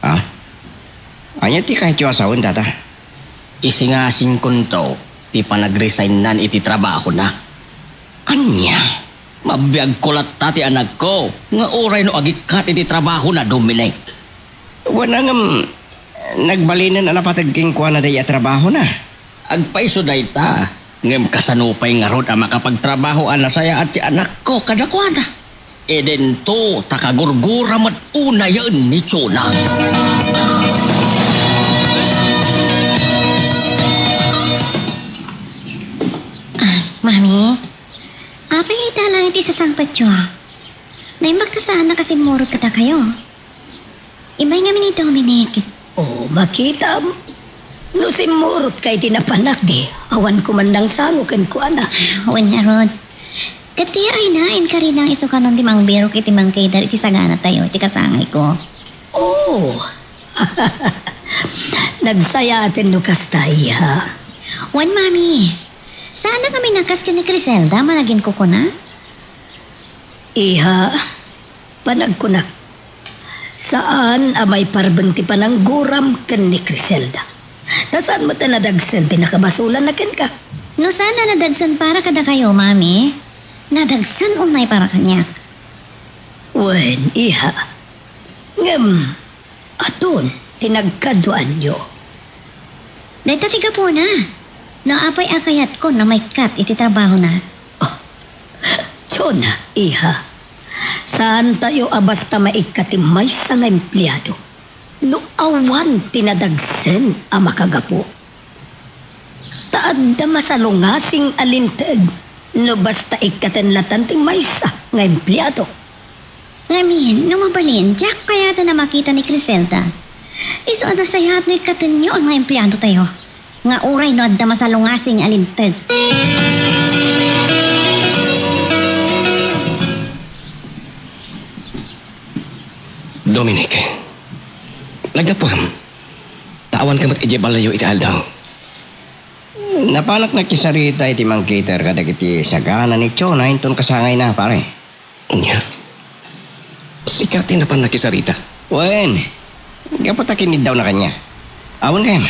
Ha? Ania ti kayatyo a sawen, tata? Isingasinkonto ti panagresignan iti trabahona. Ania? Mabiagko latta ti anakko nga uray no agikkat iti trabahona, Dominic. Wen, ngem nagbalinen a napateg kenkuana dayta a trabahona. Agpayso dayta, ngem kasano pay ngarud a makapagtrabaho a nasayaat ti anakko kadakuada? Idinto ta kagurgura met unayen ni Chona. Ah, Mami, apay ita lang iti sasangpetyo? Naimbag ta saan a kasimmurot kadakayo. Immay ngamin ni Dominic. Oh, makitam. No simmurotka iti napanak, di awan ko man nangsango kenkuana. Wen ngarud. Ket ti ayna, inkarina isukanon ti mangbirok iti mangkeder iti saganatayo iti kasangayko. Oh! Nagsayaaten no kasta, iha. Wen, Mami. Saan a kami nakas ken ni Criselda, managinkukuna? Iha, panagkunak, saan a maiparbeng ti panangguram ken ni Criselda. Ta saan met a nadagsen ti nakabasolanna kenka. No saan a nadagsen para kadakayo, Mami, nadagsen unay para kaniak. Wen, iha. Ngem, Aton ti nagkaduaanyo? Dayta ti gapuna. No apay a kayatkon a maikkat iti trabahona. Oh, Chona, iha. Saantayo a basta maikkat ti maysa nga empleado no awan ti nadagsen a makagapu. Ta adda masalungasing a linteg no basta ikkaten latan ti maysa nga empleado. Ngamin, no mabalin, diak kayaten a makita ni Criselda. Isu a nasayaat no ikkatenyo nga empleadotayo, nga uray no adda masalungasing a linteg. Dominic, naggapuam. Ta awanka met idiay balay iti aldaw. Napanak nakisarita iti mangkeder kadagiti sagana ni Chona inton kasangayna, pare. Ania? Sika ti napan nakisarita? Wen, gapu ta kiniddawna kaniak. Awan kayam.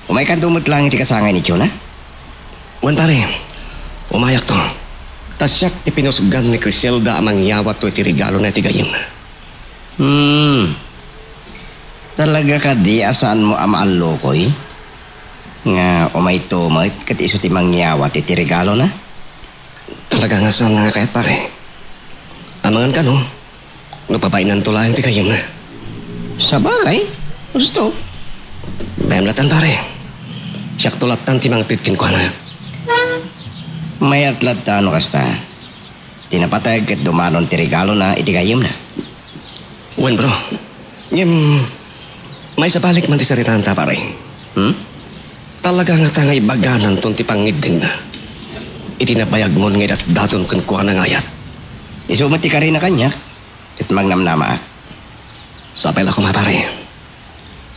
Umaykanto met laeng iti kasangay ni Chona? Wen, pare. Umayakto. Ta siak ti pinusgan ni Criselda a mangyawatto iti regalona iti gayyemna. Hmm. Talaga kadi a saanmo a maallukoy nga umayto met ket isu ti mangyawat iti regalona? Talaga nga saan nga kayat, pare. Amangan kano, no pabainanto laeng ti gayyemna. Sabagay, gusto. Dayam latan, pare. Siakto latan ti mangted kenkuana. Mayat latta no kasta. Ti napateg ket dumanon ti regalona iti gayyemna. Wen, bro. Ngem, maisabalik man ti saritanta, pare. Hmm? Talaga ngata nga ibagananton ti pangngeddengna iti nabayagmon nga idatdaton kenkuana nga ayat? Isu met ti karina kaniak, ket mangnamnamaak. Sapay la koma, pare.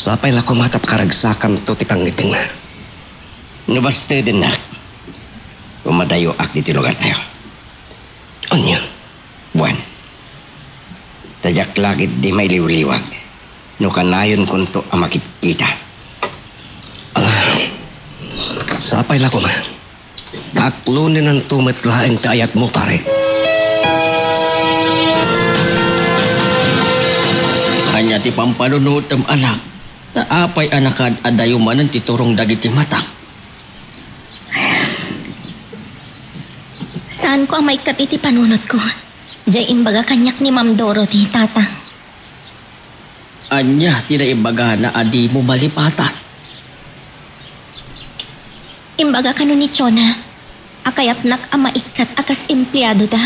Sapay la koma ta pakaragsakanto ti pangngeddengna. No bastedennak, umadayoak ditoy lugartayo. Ania? Wen, ta diak la ketdi mailiwliwag no kanayonkonto a makitkita. Ah, sapay la koma. Kaklonenanto met laeng ti ayatmo, pare. Ania ti pampanunotem, anak? Ta apay a nakaad-adayo manen ti turong dagiti matak? Saanko a maikkat iti panunotko. Diay imbaga kaniak ni Ma'am Dorothy, Tatang. Ania ti naibagana a dimo malipatan? Imbaga kano ni Chona a kayatnak a maikkat a kas empleadoda.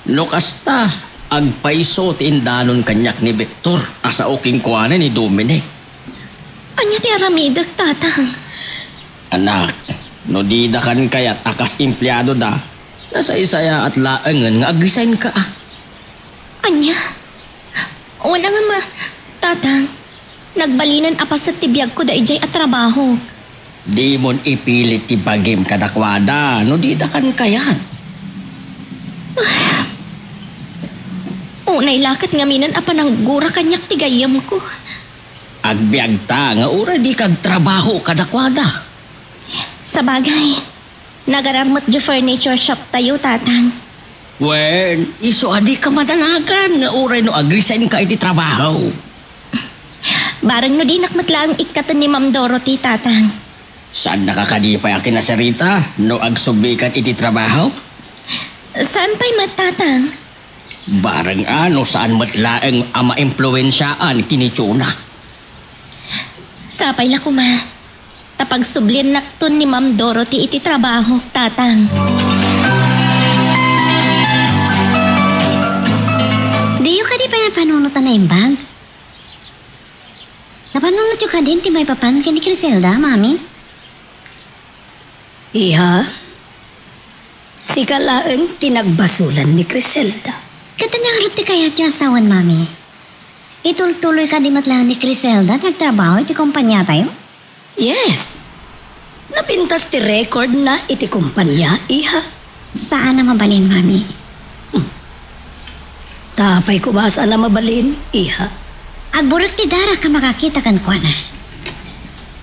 No kasta, Agpayso ti indanon kaniak ni Victor a sao kenkuana ni Dominic. Ania ti aramidek, Tatang? Anak, no didakan kayat a kas empleadoda, nasaysayaat laengen nga agresign ka. Ania? Wen a nga ma-, Tatang, nagbalinen a paset ti biagko daydiay a trabaho. Dimon ipilit ti bagim kadakuada no didakan kayat. Unay la ket ngaminen a pananggura kaniak ti gayyemko. Agbiagta nga uray dika agtrabaho kadakuada. Sabagay, nagarar met diay furniture shop tayo, Tatang. Wen, isu a dika madanagan nga uray no agresign ka iti trabaho. Bareng no dinak met laeng ikkaten ni Ma'am Dorothy, Tatang. Saannaka kadi pay a kinasarita no agsublikan iti trabaho? Saan pay met, Tatang? Bareng a no saan met laeng a maimpluensiaan ken ni Jonah. Sapay la koma ta pagsubliennakton ni Ma'am Dorothy iti trabaho, Tatang. Diyo kadi pay a panunot a naimbag? Napanunotyo kadin ti maipapan ken ni Criselda, Mami? Iha, sika laeng ti nagbasolan ni Criselda. Ket ania ngarud ti kayatyo a sawen, Mami? Itultuloy kadi met laeng ni Criselda ti agtrabaho iti kompaniatayo? Yes. Napintas ti recordna iti kompania, iha. Saan a mabalin, Mami. Hmm. Tapay koma saan a mabalin, iha. Agburek ti darak a makakita kenkuana.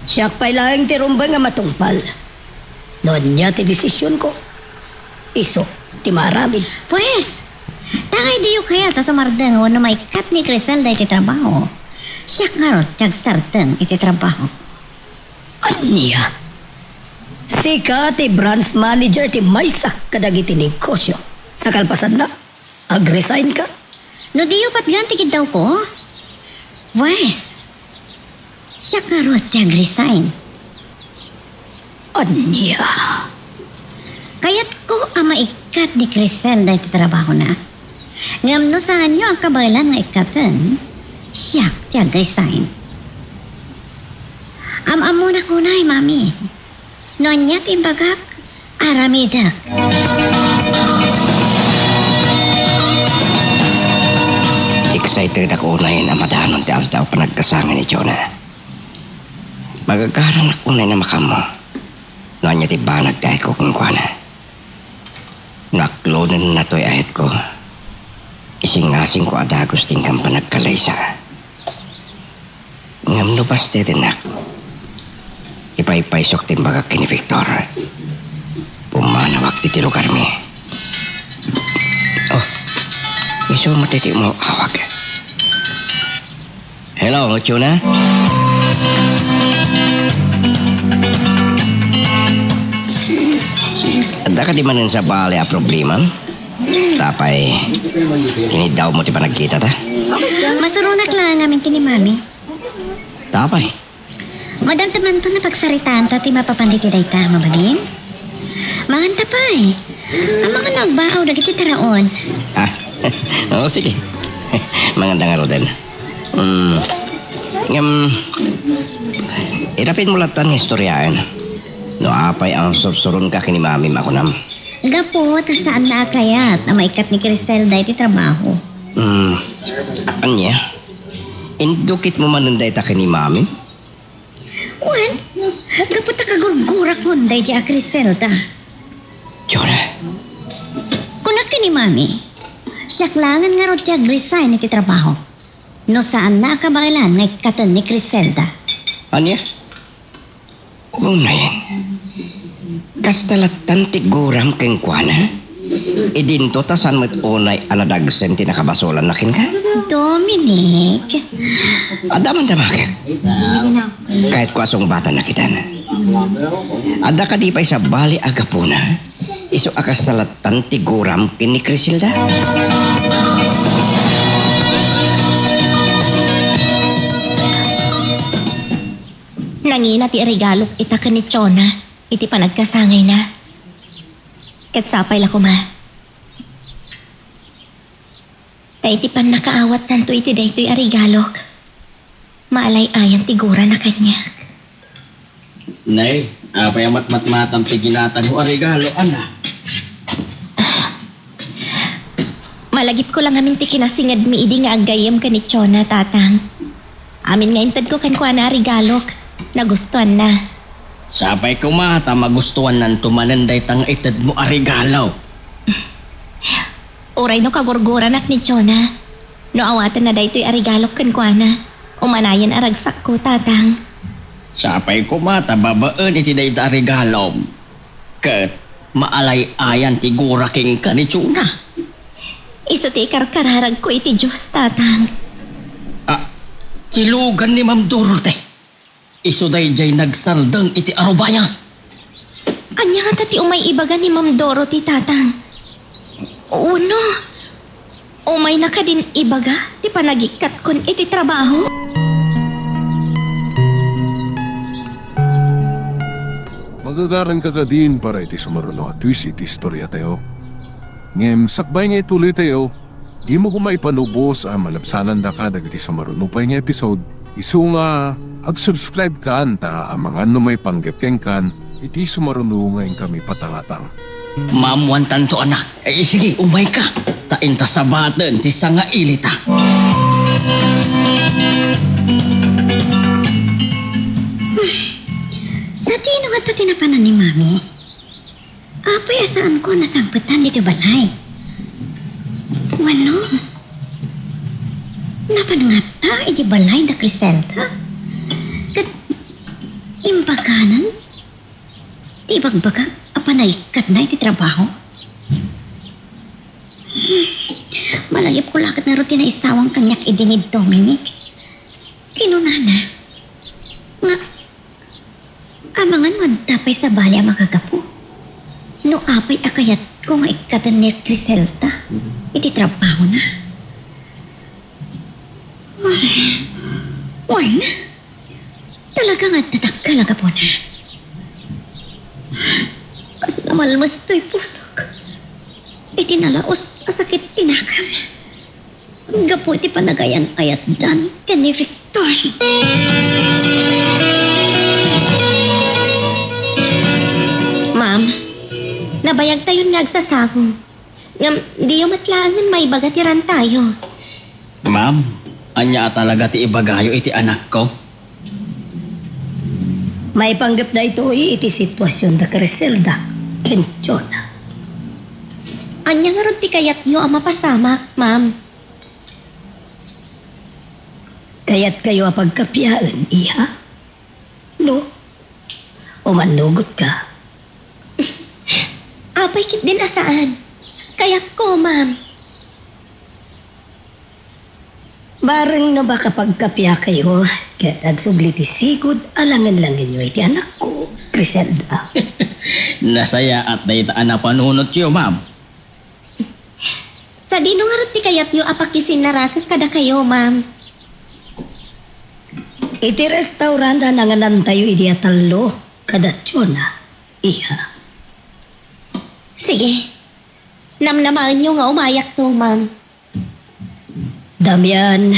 Siak pay laeng ti rumbeng a matungpal. No ania ti desisionko, isu ti maaramid. Pues, tangay diyo kayat a sumardeng wenno maikkat ni Criselda iti trabaho, siak ngarud ti agsardeng iti trabaho. Ania? Sika ti branch manager ti maysa kadagiti negosio. Sa kalpasanna, agresign ka? No diyo patgan ti kiddawko, pues, siak ngarud ti agresign. Ania? Kayatko a maikkat ni Criselda iti trabahona. Ngem no saanyo a kabaelan nga ikkaten, siak ti agresign. Am-ammonak unay, Mami. No ania ti imbagak, aramidek. Excitedak unay a madanon ti aldaw panagkasangay ni Jonah. Magagaranak unay a makaammo no ania ti banag ti ayatko kenkuana. No aklonenna toy ayatko, isingasingko a dagus ti inkan panagkalaysa. Ngem no bastetennak, ipaypaysok ti imbagak ken ni Victor. Pumanawak ti, ti lugarmi. Oh, isu met ti umaw-awag. Hello, Jonah? Adda kadi manen sa bale a problema? Tapay, iniddawmo ti panagkitata? Masuronak laeng ngamin ken ni Mami. Tapay. Madamdamanta a pagsaritaanta ti mapapan iti dayta, mabalin? Manganta pay. Amangan no agbaaw dagiti taraon. Ah, oo, sige. Manganda ngaruden. Mm, ngem, irapidmo lattan nga istoriaen no apay a sursuronka ken ni Mamim a kunam. Gapu ta saanna a kayat a maikkat ni Criselda iti trabaho. Mm, ania? Indukitmo manen dayta ken ni Mamim? Wen, gapu ta kagurgurakon daydiay a Criselda. Jonah. Kunak ken ni Mami, siak laengen ngarud ti agresign iti trabaho. No saanna a kabaelan nga ikkaten ni Criselda. Ania? Unayen, kasta lattan ti guram kenkuana? Idinto ta saan met unay a nadagsen ti nakabasolanna kenka? Dominic. Adda man damagen. Kayatko a sungbatanna ita. Adda kadi pay sabali a gapuna? Isu a kasta lattan ti guram ken ni Criselda? Nangina ti iregalok ita ken ni Jonah iti panagkasangayna. Ket sapay la koma. Iti pannakaawattanto iti daytoy a regalok, maalay-ayan ti gurana kaniak. Nay, apay a matmatmatam ti ginatanmo a regalo, ana? Malagipko la ngamin ti kinasingedmi idi nga aggayyem ken ni Chona, Tatang. Amin nga intedko kenkuana a regalok, nagustuanna. Sapay koma ta magustuannanto manen dayta nga itedmo a regalo. Uray no kagurguranak ni Chona, no awatenna daytoy a regalok kenkuana, umanayen a ragsakko, Tatang. Sapay koma ta babaen iti dayta a regalom, ket maalay-ayan ti gura kenka ni Chona. Isu ti ikarkararagko iti Dios, Tatang. Ah, ti lugan ni Ma'am Dorothy. Isu daydiay nagsardeng iti arubayan. Ania ngata ti umay ibaga ni Ma'am Dorothy, Tatang? Wenno, umayna kadin ibaga ti panagikkatkon iti trabaho? Magagaranka kadin para iti sumaruno a twist iti istoriatayo. Ngem sakbay nga ituloytayo, dimo koma ipanubos a malabsanandaka dagiti sumaruno pay nga episode, isu nga ag-subscribe kan ta amangan no maipanggep kenkan iti sumaruno nga inkami patalatan. Maammoantanto, anak. Eh, sige, umayka. Ta inta sabaten ti sangailita. Sadino ngata ti napanan ni Mami? Apay a saanko a nasangpetan ditoy balay? Wenno, napan ngata idiay balay da Criselda? Ket imbaganan ti ibagbagak a panaikkatna iti trabaho? Malagipko la ket ngarud ti naisawang kaniak idi ni Dominic. Kinunana nga amangan no adda pay sabali a makagapu. No apay a kayatko nga ikkaten ni Criselda iti trabahona. Wen, talaga nga adda dakkel a gapuna. Kasla malmes toy pusok iti nalaus a sakit ti nakam. Gapu iti panagayan-ayatdan ken ni Victor. Ma'am, nabayagtayon nga agsasago. Ngem diyo met laengen maibaga ti rantayo. Ma'am, ania a talaga ti ibagayo iti anakko? Maipanggep daytoy iti situasion da Criselda ken Chona. Ania ngarud ti kayatyo a mapasamak, ma'am? Kayatkayo a pagkapiaen, iha? No? O mannugotka? Apay ketdin a saan? Kayatko, ma'am. Bareng no makapagkapiakayo, ket agsubli ti sigud a langen-langenyo iti anakko, Criselda. Nasayaat dayta a napanunotyo, ma'am. Sadino ngarud ti kayatyo a pakisinnarasak kadakayo, ma'am? Iti restaurant a nanganantayo idi a tallo kada Chona, iha. Sige. Namnamaenyo nga umayakto, ma'am. Damian,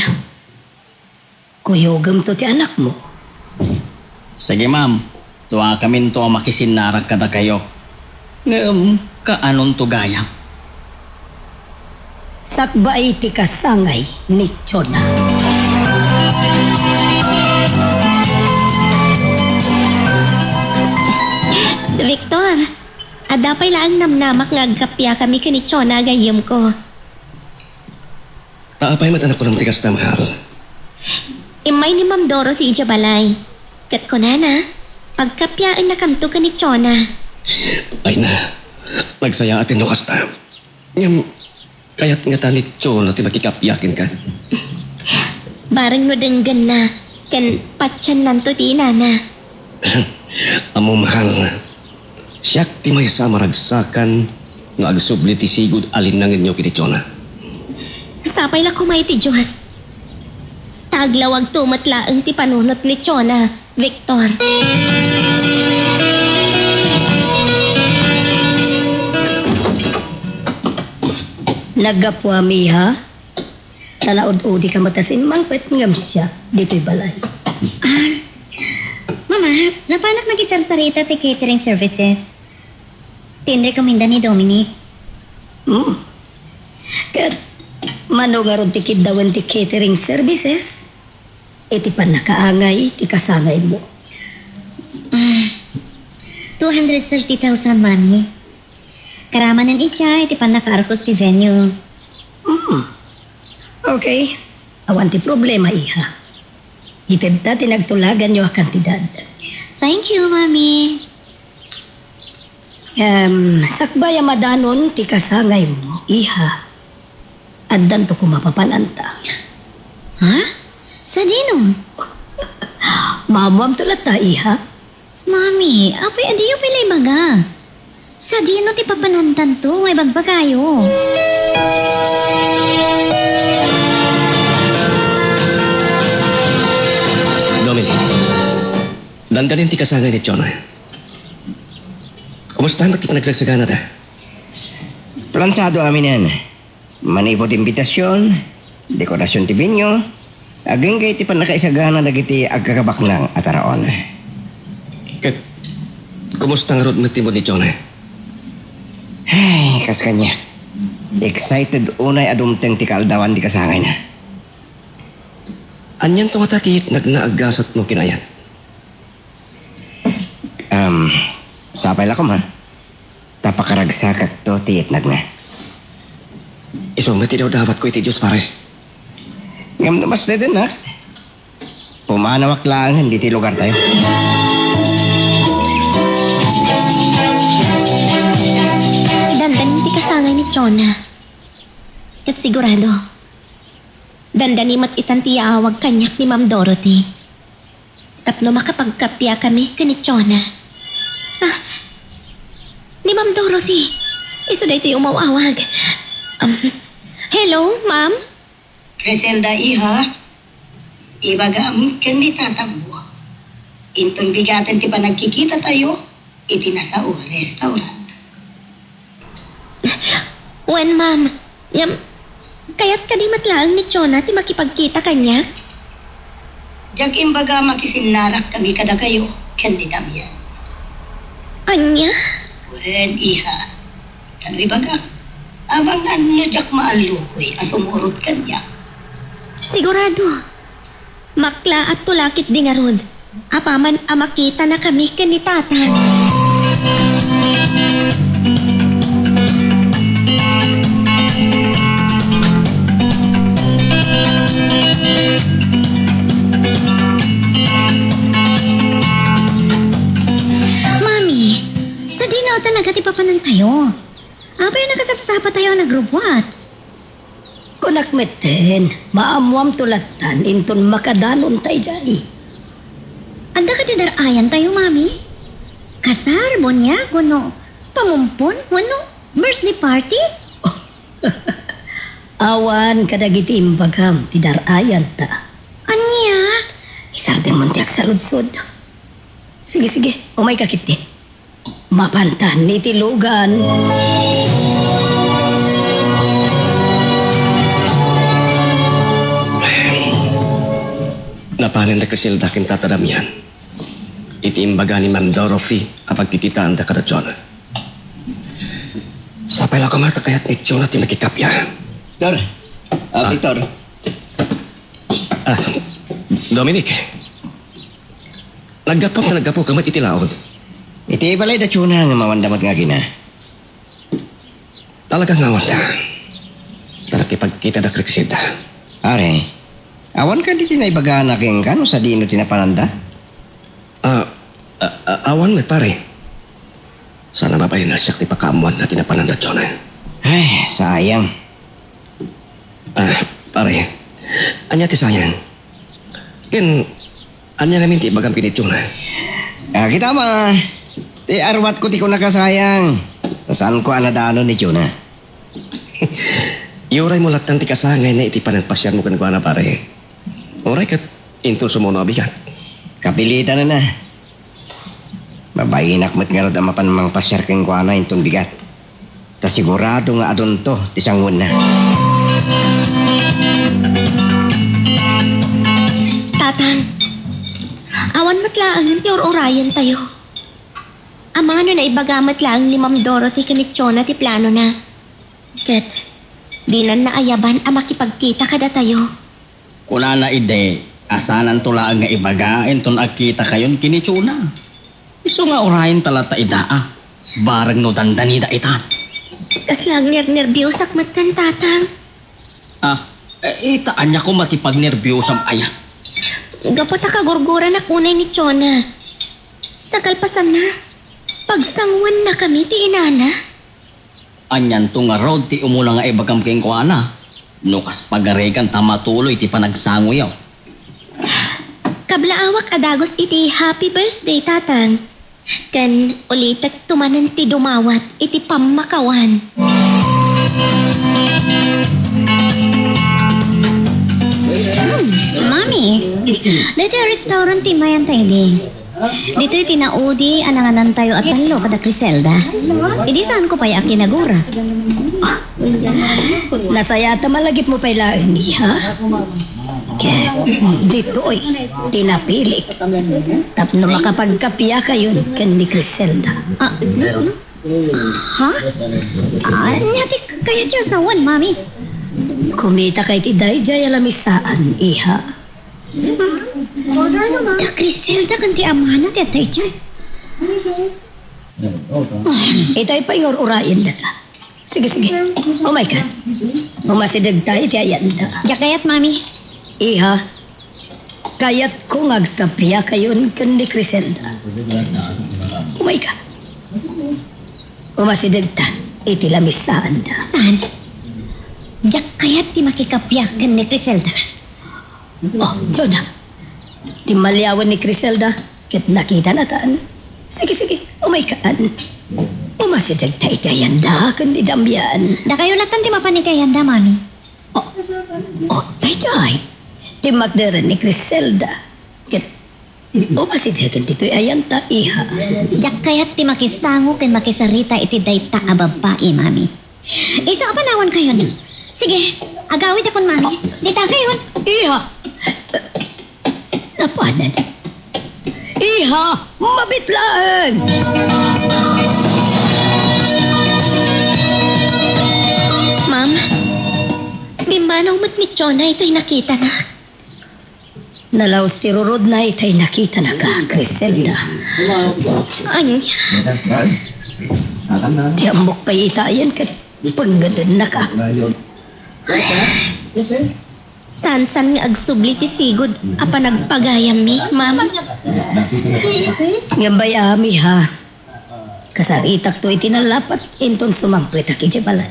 kuyogemto ti anakmo. Sige, ma'am. Duakaminto a makisinnarak kadakayo. Ngem, kaanonto gayam? Sakbay ti kasangay ni Chona. Victor, adda pay laeng namnamak nga agkappiakami ken ni Chona a gayyemko. Ta apay met a nakunam ti kasta, mahal? Immay ni Ma'am Dorothy idiay balay. Ket kunana, pagkappiaennakanto ken ni Chona. Ay na, nagsayaaten no kasta. Ngem, kayat ngata ni Chona ti makikappia kenka? Bareng no denggenna, ken patiennanto ti inana. Ammom, mahal, siak ti maysa a maragsakan nga agsubli ti sigud a linnangenyo ken ni Chona. Sapay la koma iti Dios. Ta aglawagto met laeng ti panunot ni Chona, Victor. Naggapuam, iha? Ta naud-udi ka met a simmangpet ngem siak ditoy balay. Ah, Mama, napanak nakisarsarita ti catering services. Ti inrekomenda ni Dominic. Hmm. Ket mano ngarud ti kiddawen ti catering services iti pannakaangay ti kasangaymo? Ah, two hundred thirty thousand, Mami. Karamanen idiay ti pannakaarkos ti venue. Hmm. Okay. Awan ti problema, iha. Itedta ti nagtulaganyo a kantidad. Thank you, Mami. Em, sakbay a madanon ti kasangaymo, iha. Addanto koma papananta. Ha? Sadino? Maammoamto latta, iha. Mami, apay, adiyo pay la ibaga. Sadino ti papanantanto nga ibagbagayo? Dominic, dandanin ti kasangay ni Jonah. Kumusta met ti panagsagsagana da? Plansado aminen. Manipud imbitasion, dekorasion ti venue, agingga iti pannakaisagana dagiti agkakabaknang a taraon. Ket kumusta ngarud met ti mood ni Jonah? Ay, kas kaniak. Excited unay a dumteng ti kaaldawan ti kasangayna. Anianto ngata ti yetnagna a gasatmo ken ayat? Um, sapay la koma. Ta pakaragsakakto ti yetnagna. Isu met ti dawdawatko iti Dios, pare. Ngem no masnedennak, pumanawak laengen ditoy lugartayo. Dandanin ti kasangay ni Jonah. Ket sigurado, dandani met itan ti yaawag kaniak ni Ma'am Dorothy. Tapno makapagkappia kami ken ni Jonah. Ah, ni Ma'am Dorothy. Isu daytoy umaw-awag. Um, hello, ma'am? Criselda, iha. Ibagam ken ni tatangmo. Inton bigaten ti panagkikitatayo iti nasao a restaurant. Wen, ma'am. Ngem, kayat kadi met laeng ni Jonah ti makipagkita kaniak? Diak imbaga makisinnarak kami kadakayo ken ni Damian. Ania? Wen, iha. Tano ibaga, amangan no diak maallukoy a sumurot kaniak. Sigurado. Maklaatto la ketdi ngarud, apaman a makitanakami ken ni Tatang. Mami, sadino talaga ti papanantayo? Apay a nakasapsapatayo a nagrubbuat? Kunak metten, maammoamto lattan inton makadanonta idiay. Adda kadi dar-ayantayo, Mami? Kasar, bunyag, wenno pamumpon, wenno birthday party? Awan kadagiti imbagam ti dar-ayanta. Ania? Isardengmon ti agsaludsod. Sige, sige, umayka ketdi. Mapantan iti lugan. Napanen da Criselda ken Tata Damian iti imbaga ni Ma'am Dorothy a pagkikitaanda kada Jonah. Sapay la koma ta kayat ni Jonah ti makikappia. Tor, ah, Ah. Victor. Ah, Dominic. Naggapu, naggapu ka met iti laod. Iti balay da Jonah nga mawanda met nga agina. Talaga nga awan ka. Nakipagkita da Criselda. Are, awan kadi ti naibagana kenka no sadino ti napananda? Ah, ah, ah, awan met, pare. Sana mabalinasiak ti pakaammoanna ti napananda, Jonah. Ay, sayang. Ah, pare. Ania ti sayang? Ken, ania ngamin ti ibagam ken ni Jonah? Ah, kita ma, ti arwatko ti kunaka sayang. Saanko a nadanon ni Jonah. Iuraymo lattan ti kasangayna iti panagpasiarmo kenkuana, pare. Uray ket inton sumuno a bigat. Kapilitan a. Mabainak met ngarud a mapan mangpasiar kenkuana inton bigat. Ta sigurado nga adunto ti sanguenna. Tatang, awan met laengen ti ur-urayentayo. Amangan no naibaga met laeng ni Ma'am Dorothy ken ni Chona ti planona. Ket, dinan naayaban a makipagkita kadatayo. Kunana idi a sananto laeng nga ibaga inton agkitakayon ken ni Chona. Isu nga urayenta latta ida a, bareng no dandanida ita. Kasla agnernerbiosak metten, Tatang. Ah, eh, ita, ania koma ti pagnerbiosam aya? Gapu ta kagurguranak unay ni Chona. Sa kalpasanna, pagsanguannakami ti inana. Anianto ngarud ti umuna nga ibagam kenkuana? No kas pagarigan ta matuloy ti panagsangoyo. Kablaawak a dagus iti happy birthday, Tatang. Ken ulitekto manen ti dumawat iti pammakawan. Hmm, Mami, daytoy a restaurant ti immayanta idi. Ditoy ti naudi a nanganantayo a tallo kada Criselda. Idi saanko pay a kinagura. Ah, nasayat a malagipmo pay laeng, iha. Ket ditoy ti napilik tapno makapagkapiakayon ken ni Criselda. Ah, ha? Ania ti kayatyo a sawen, Mami? Kumitakay ti daydiay a lamisaan, iha. Da Criselda ken ti amana ti adda idiay. Itay pay nga ur-urayendata. Sige, sige. Umayka. Umasidegta iti ayanda. Diak kayat, Mami. Iha, kayatko nga agkapiakayon ken ni Criselda. Umayka. Umasidegta iti lamisaanda. Saan? Diak kayat ti makikapiak ken ni Criselda. Oh, Jonah. Timmaliawen ni Criselda ket nakitanatan. Sige, sige, umaykaan. Umasidegta iti ayanda ken ni Damian. Dakayo latan ti mapan iti ayanda, Mami. Oh, oh, daydiay. Timmakderen ni Criselda ket umasidegen ditoy ayanta, iha. Diak kayat ti makisango ken makisarita iti dayta a babbai, Mami. Isu a panawankayon. Sige, agawidakon, Mami. Ditakayon. Iha! Napanan. Iha! Mabit laeng! Ma'am, pimmanaw met ni Jonah itay nakitana. Nalaus ti rurodna itay nakitana ka, Criselda. Ania? Ti ammok pay ita ayan ket pengngedennaka. Saansan nga agsubli ti sigud a panagpagayammi, ma'am. Ngem bay-ami, ha? Kasaritakto iti nalapat, inton sumangpetak idiay balay.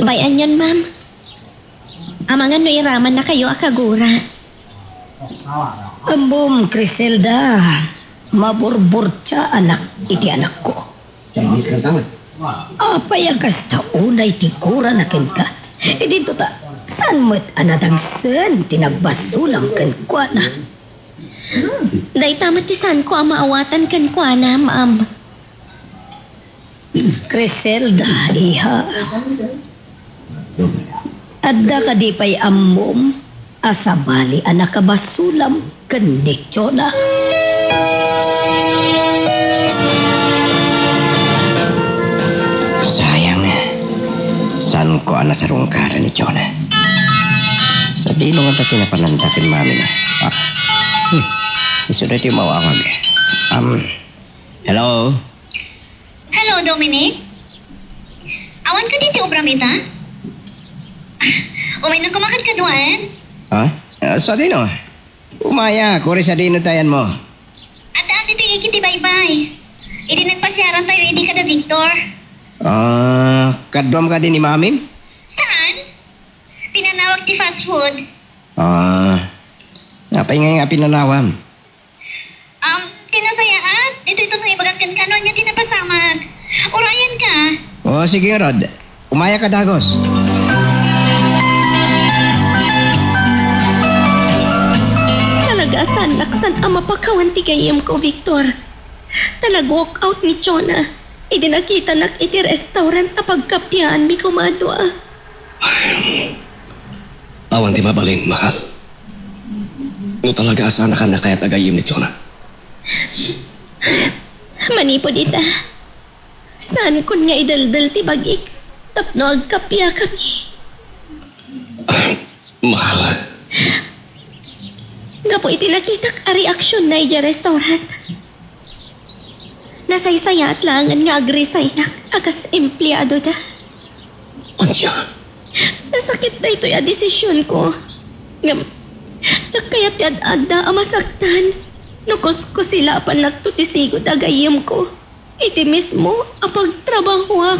Bay-an yon, ma'am. Amangan no iramannakayo a kagura. Ammom, Criselda, maburburtiaanak iti anakko. Apay a kasta unay ti gurana kenka? Idinto ta, saan met a nadangsen ti nagbasolam kenkuana? Dayta met ti saanko a maawatan kenkuana, ma'am. Criselda, iha. Adda kadi pay ammom a sabali a nakabasolam ken ni Jonah? Sayang, saanko a nasarungkaran ni Jonah. Sadino ngata ti napananda ken mamina? Ah, hmm. Isu daytoy umawawag. Um, hello? Hello, Dominic? Awan kadi ti obram ita? Umayna koma kadkaduaen? Ha? Ah, sadino? Umaya, kuri sadino ti ayanmo? Adda ditoy igid ti baybay. Idi nagpasiarantayo idi kada Victor. Ah, kaduam kadi ni mamim? Saan? Pinanawag ti fast food. Ah, apay ngay nga pinanawam? Um, ti nasayaat, ditoy ito no ibagak kenka no ania ti napasamak. Urayan ka. O, sige ngarud. Umaya ka dagus. Talaga a saan naksan a mapakawan ti gayyemko, Victor. Ta nag-walk out ni Jonah idi nakitanak iti restaurant a pagkapiaanmi koma a dua. Awan ti mabalin, mahal. No talaga a saankan a kayat a gayyem ni Jonah. Manipud ita, saankon nga ideldel ti bag-ik tapno agkappia kami. Mahal. Gapu iti nakitak a reaksion na idiay restaurant, nasaysayaat laengen nga agresignak a kas empleadoda. Ania? Nasakit daytoy a desisionko. Ngem, diak kayat ti ad-adda a masaktan no kuskusilapannakto ti sigud a gayyemko iti mismo a pagtrabahoak.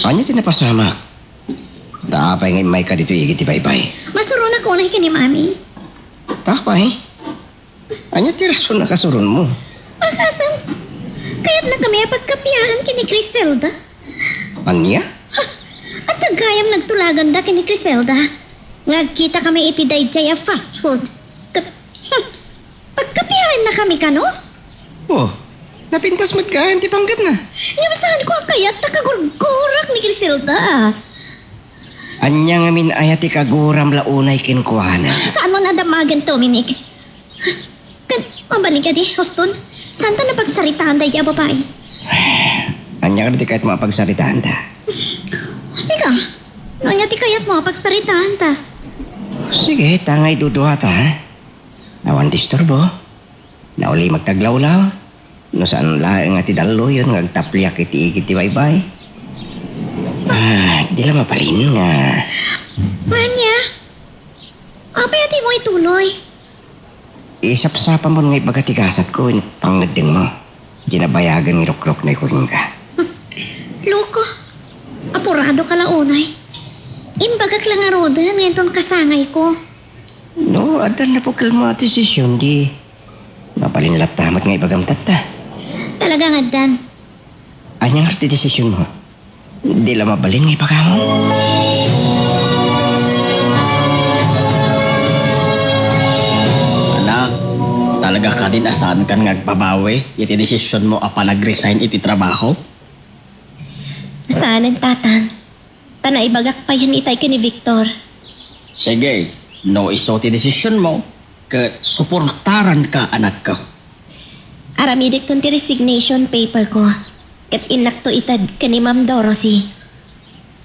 Ania ti napasamak? Ta apay nga immayka ditoy igid ti baybay? Masuronak unay ken ni Mami. Ta apay? Ania ti rason a kasuronmo? Asasem, kayatnakami a pagkappiaan ken ni Criselda. Ania? Ha, adda gayam nagtulaganda ken ni Criselda nga agkitakami iti daydiay a fast food. Ket, hmm, pagkappiaannakami kano? Oh, napintas met gayam ti panggepna. Ngem saanko a kayat ta kagurgurak ni Criselda. Ania ngamin aya ti kaguram la unay kenkuana? Saan mo nadamagen, Dominic? Ket mabalin kadi, Houston, saanta napagsaritaan daydiay a babai? Ania kadi ti kayatmo a pagsaritaanta? Sika, no ania ti kayatmo a pagsaritaanta? Sige, ta nga iduduata, ha? Awan disturbo. Nauli magkaglawlaw. No saan laeng nga ti dalloyon nga agtapliak iti igid ti baybay. Ah, di la mabalin nga. Ania? Apay a dimo ituloy? Isapsapamon nga ibaga ti gasatko wenno pangngeddengmo. Di nabayagen nga irukruknoyko kenka. Loko, apuradoka la unay. Imbagak la ngaruden nga inton kasangayko. No, addan napukelmo a desision, di mabalin latta met nga ibagam tatta. Talaga nga addan. Ania ngarud ti desisionmo? Di la mabalin nga ibagam? Anak, talaga kadin a saankan nga agbabawi iti desisionmo a panagresign iti trabaho? Saanen, Tatang. Ta naibagak payen itay ken ni Victor. Sige, no isu ti desisionmo, ket suportaranka, anakko. Aramidekton ti resignation paperko, ket innakto ited ken ni Ma'am Dorothy.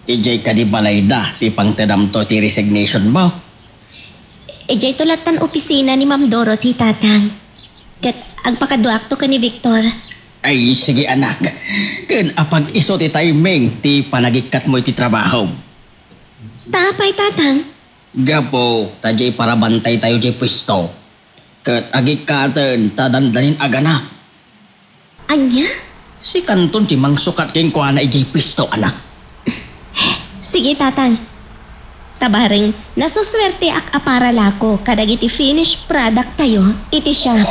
Idiay kadi balayda ti pangtedamto ti resignationmo? Idiayto lattan opisina ni Ma'am Dorothy, Tatang. Ket agpakaduakto ken ni Victor. Ay, sige, anak. Ken apag-isu ti timing ti panagikkatmo iti trabahom? Ta apay, Tatang? Gapu ta diay parabantaytayo diay puesto. Ket agikkaten ta dandanin a ganap. Ania? Sikanton ti mangsukat kenkuana idiay puesto, anak. Sige, Tatang. Ta bareng, nasusuerteak a para lako kadagiti finished product tayo iti shop.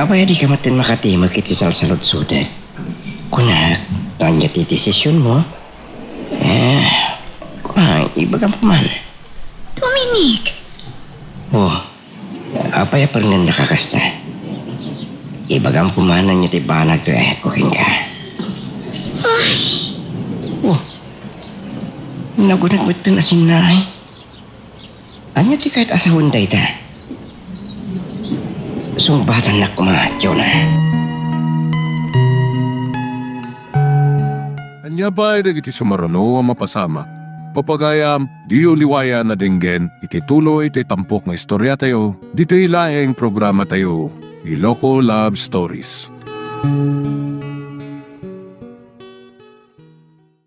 Apay a dika met makatimek iti salsaludsodet? Kunak, no ania ti desisionmo? Eh, kunak, ibagam man. Dominic! Oh, apay a parngendaka kasta? Ibagam koma no ania ti banag toy ayatko kenka. Ay! Oh, nagunag metten a sinnay. Ania ti kayat a sawen dayta? Sungbatannak koma, Jonah. Ania pay dagiti sumaruno a mapasamak? Pagayam, diyo liwayan a denggen iti tuloy ti tampok nga istoriatayo, ditoy laeng programatayo, Iloko Love Stories.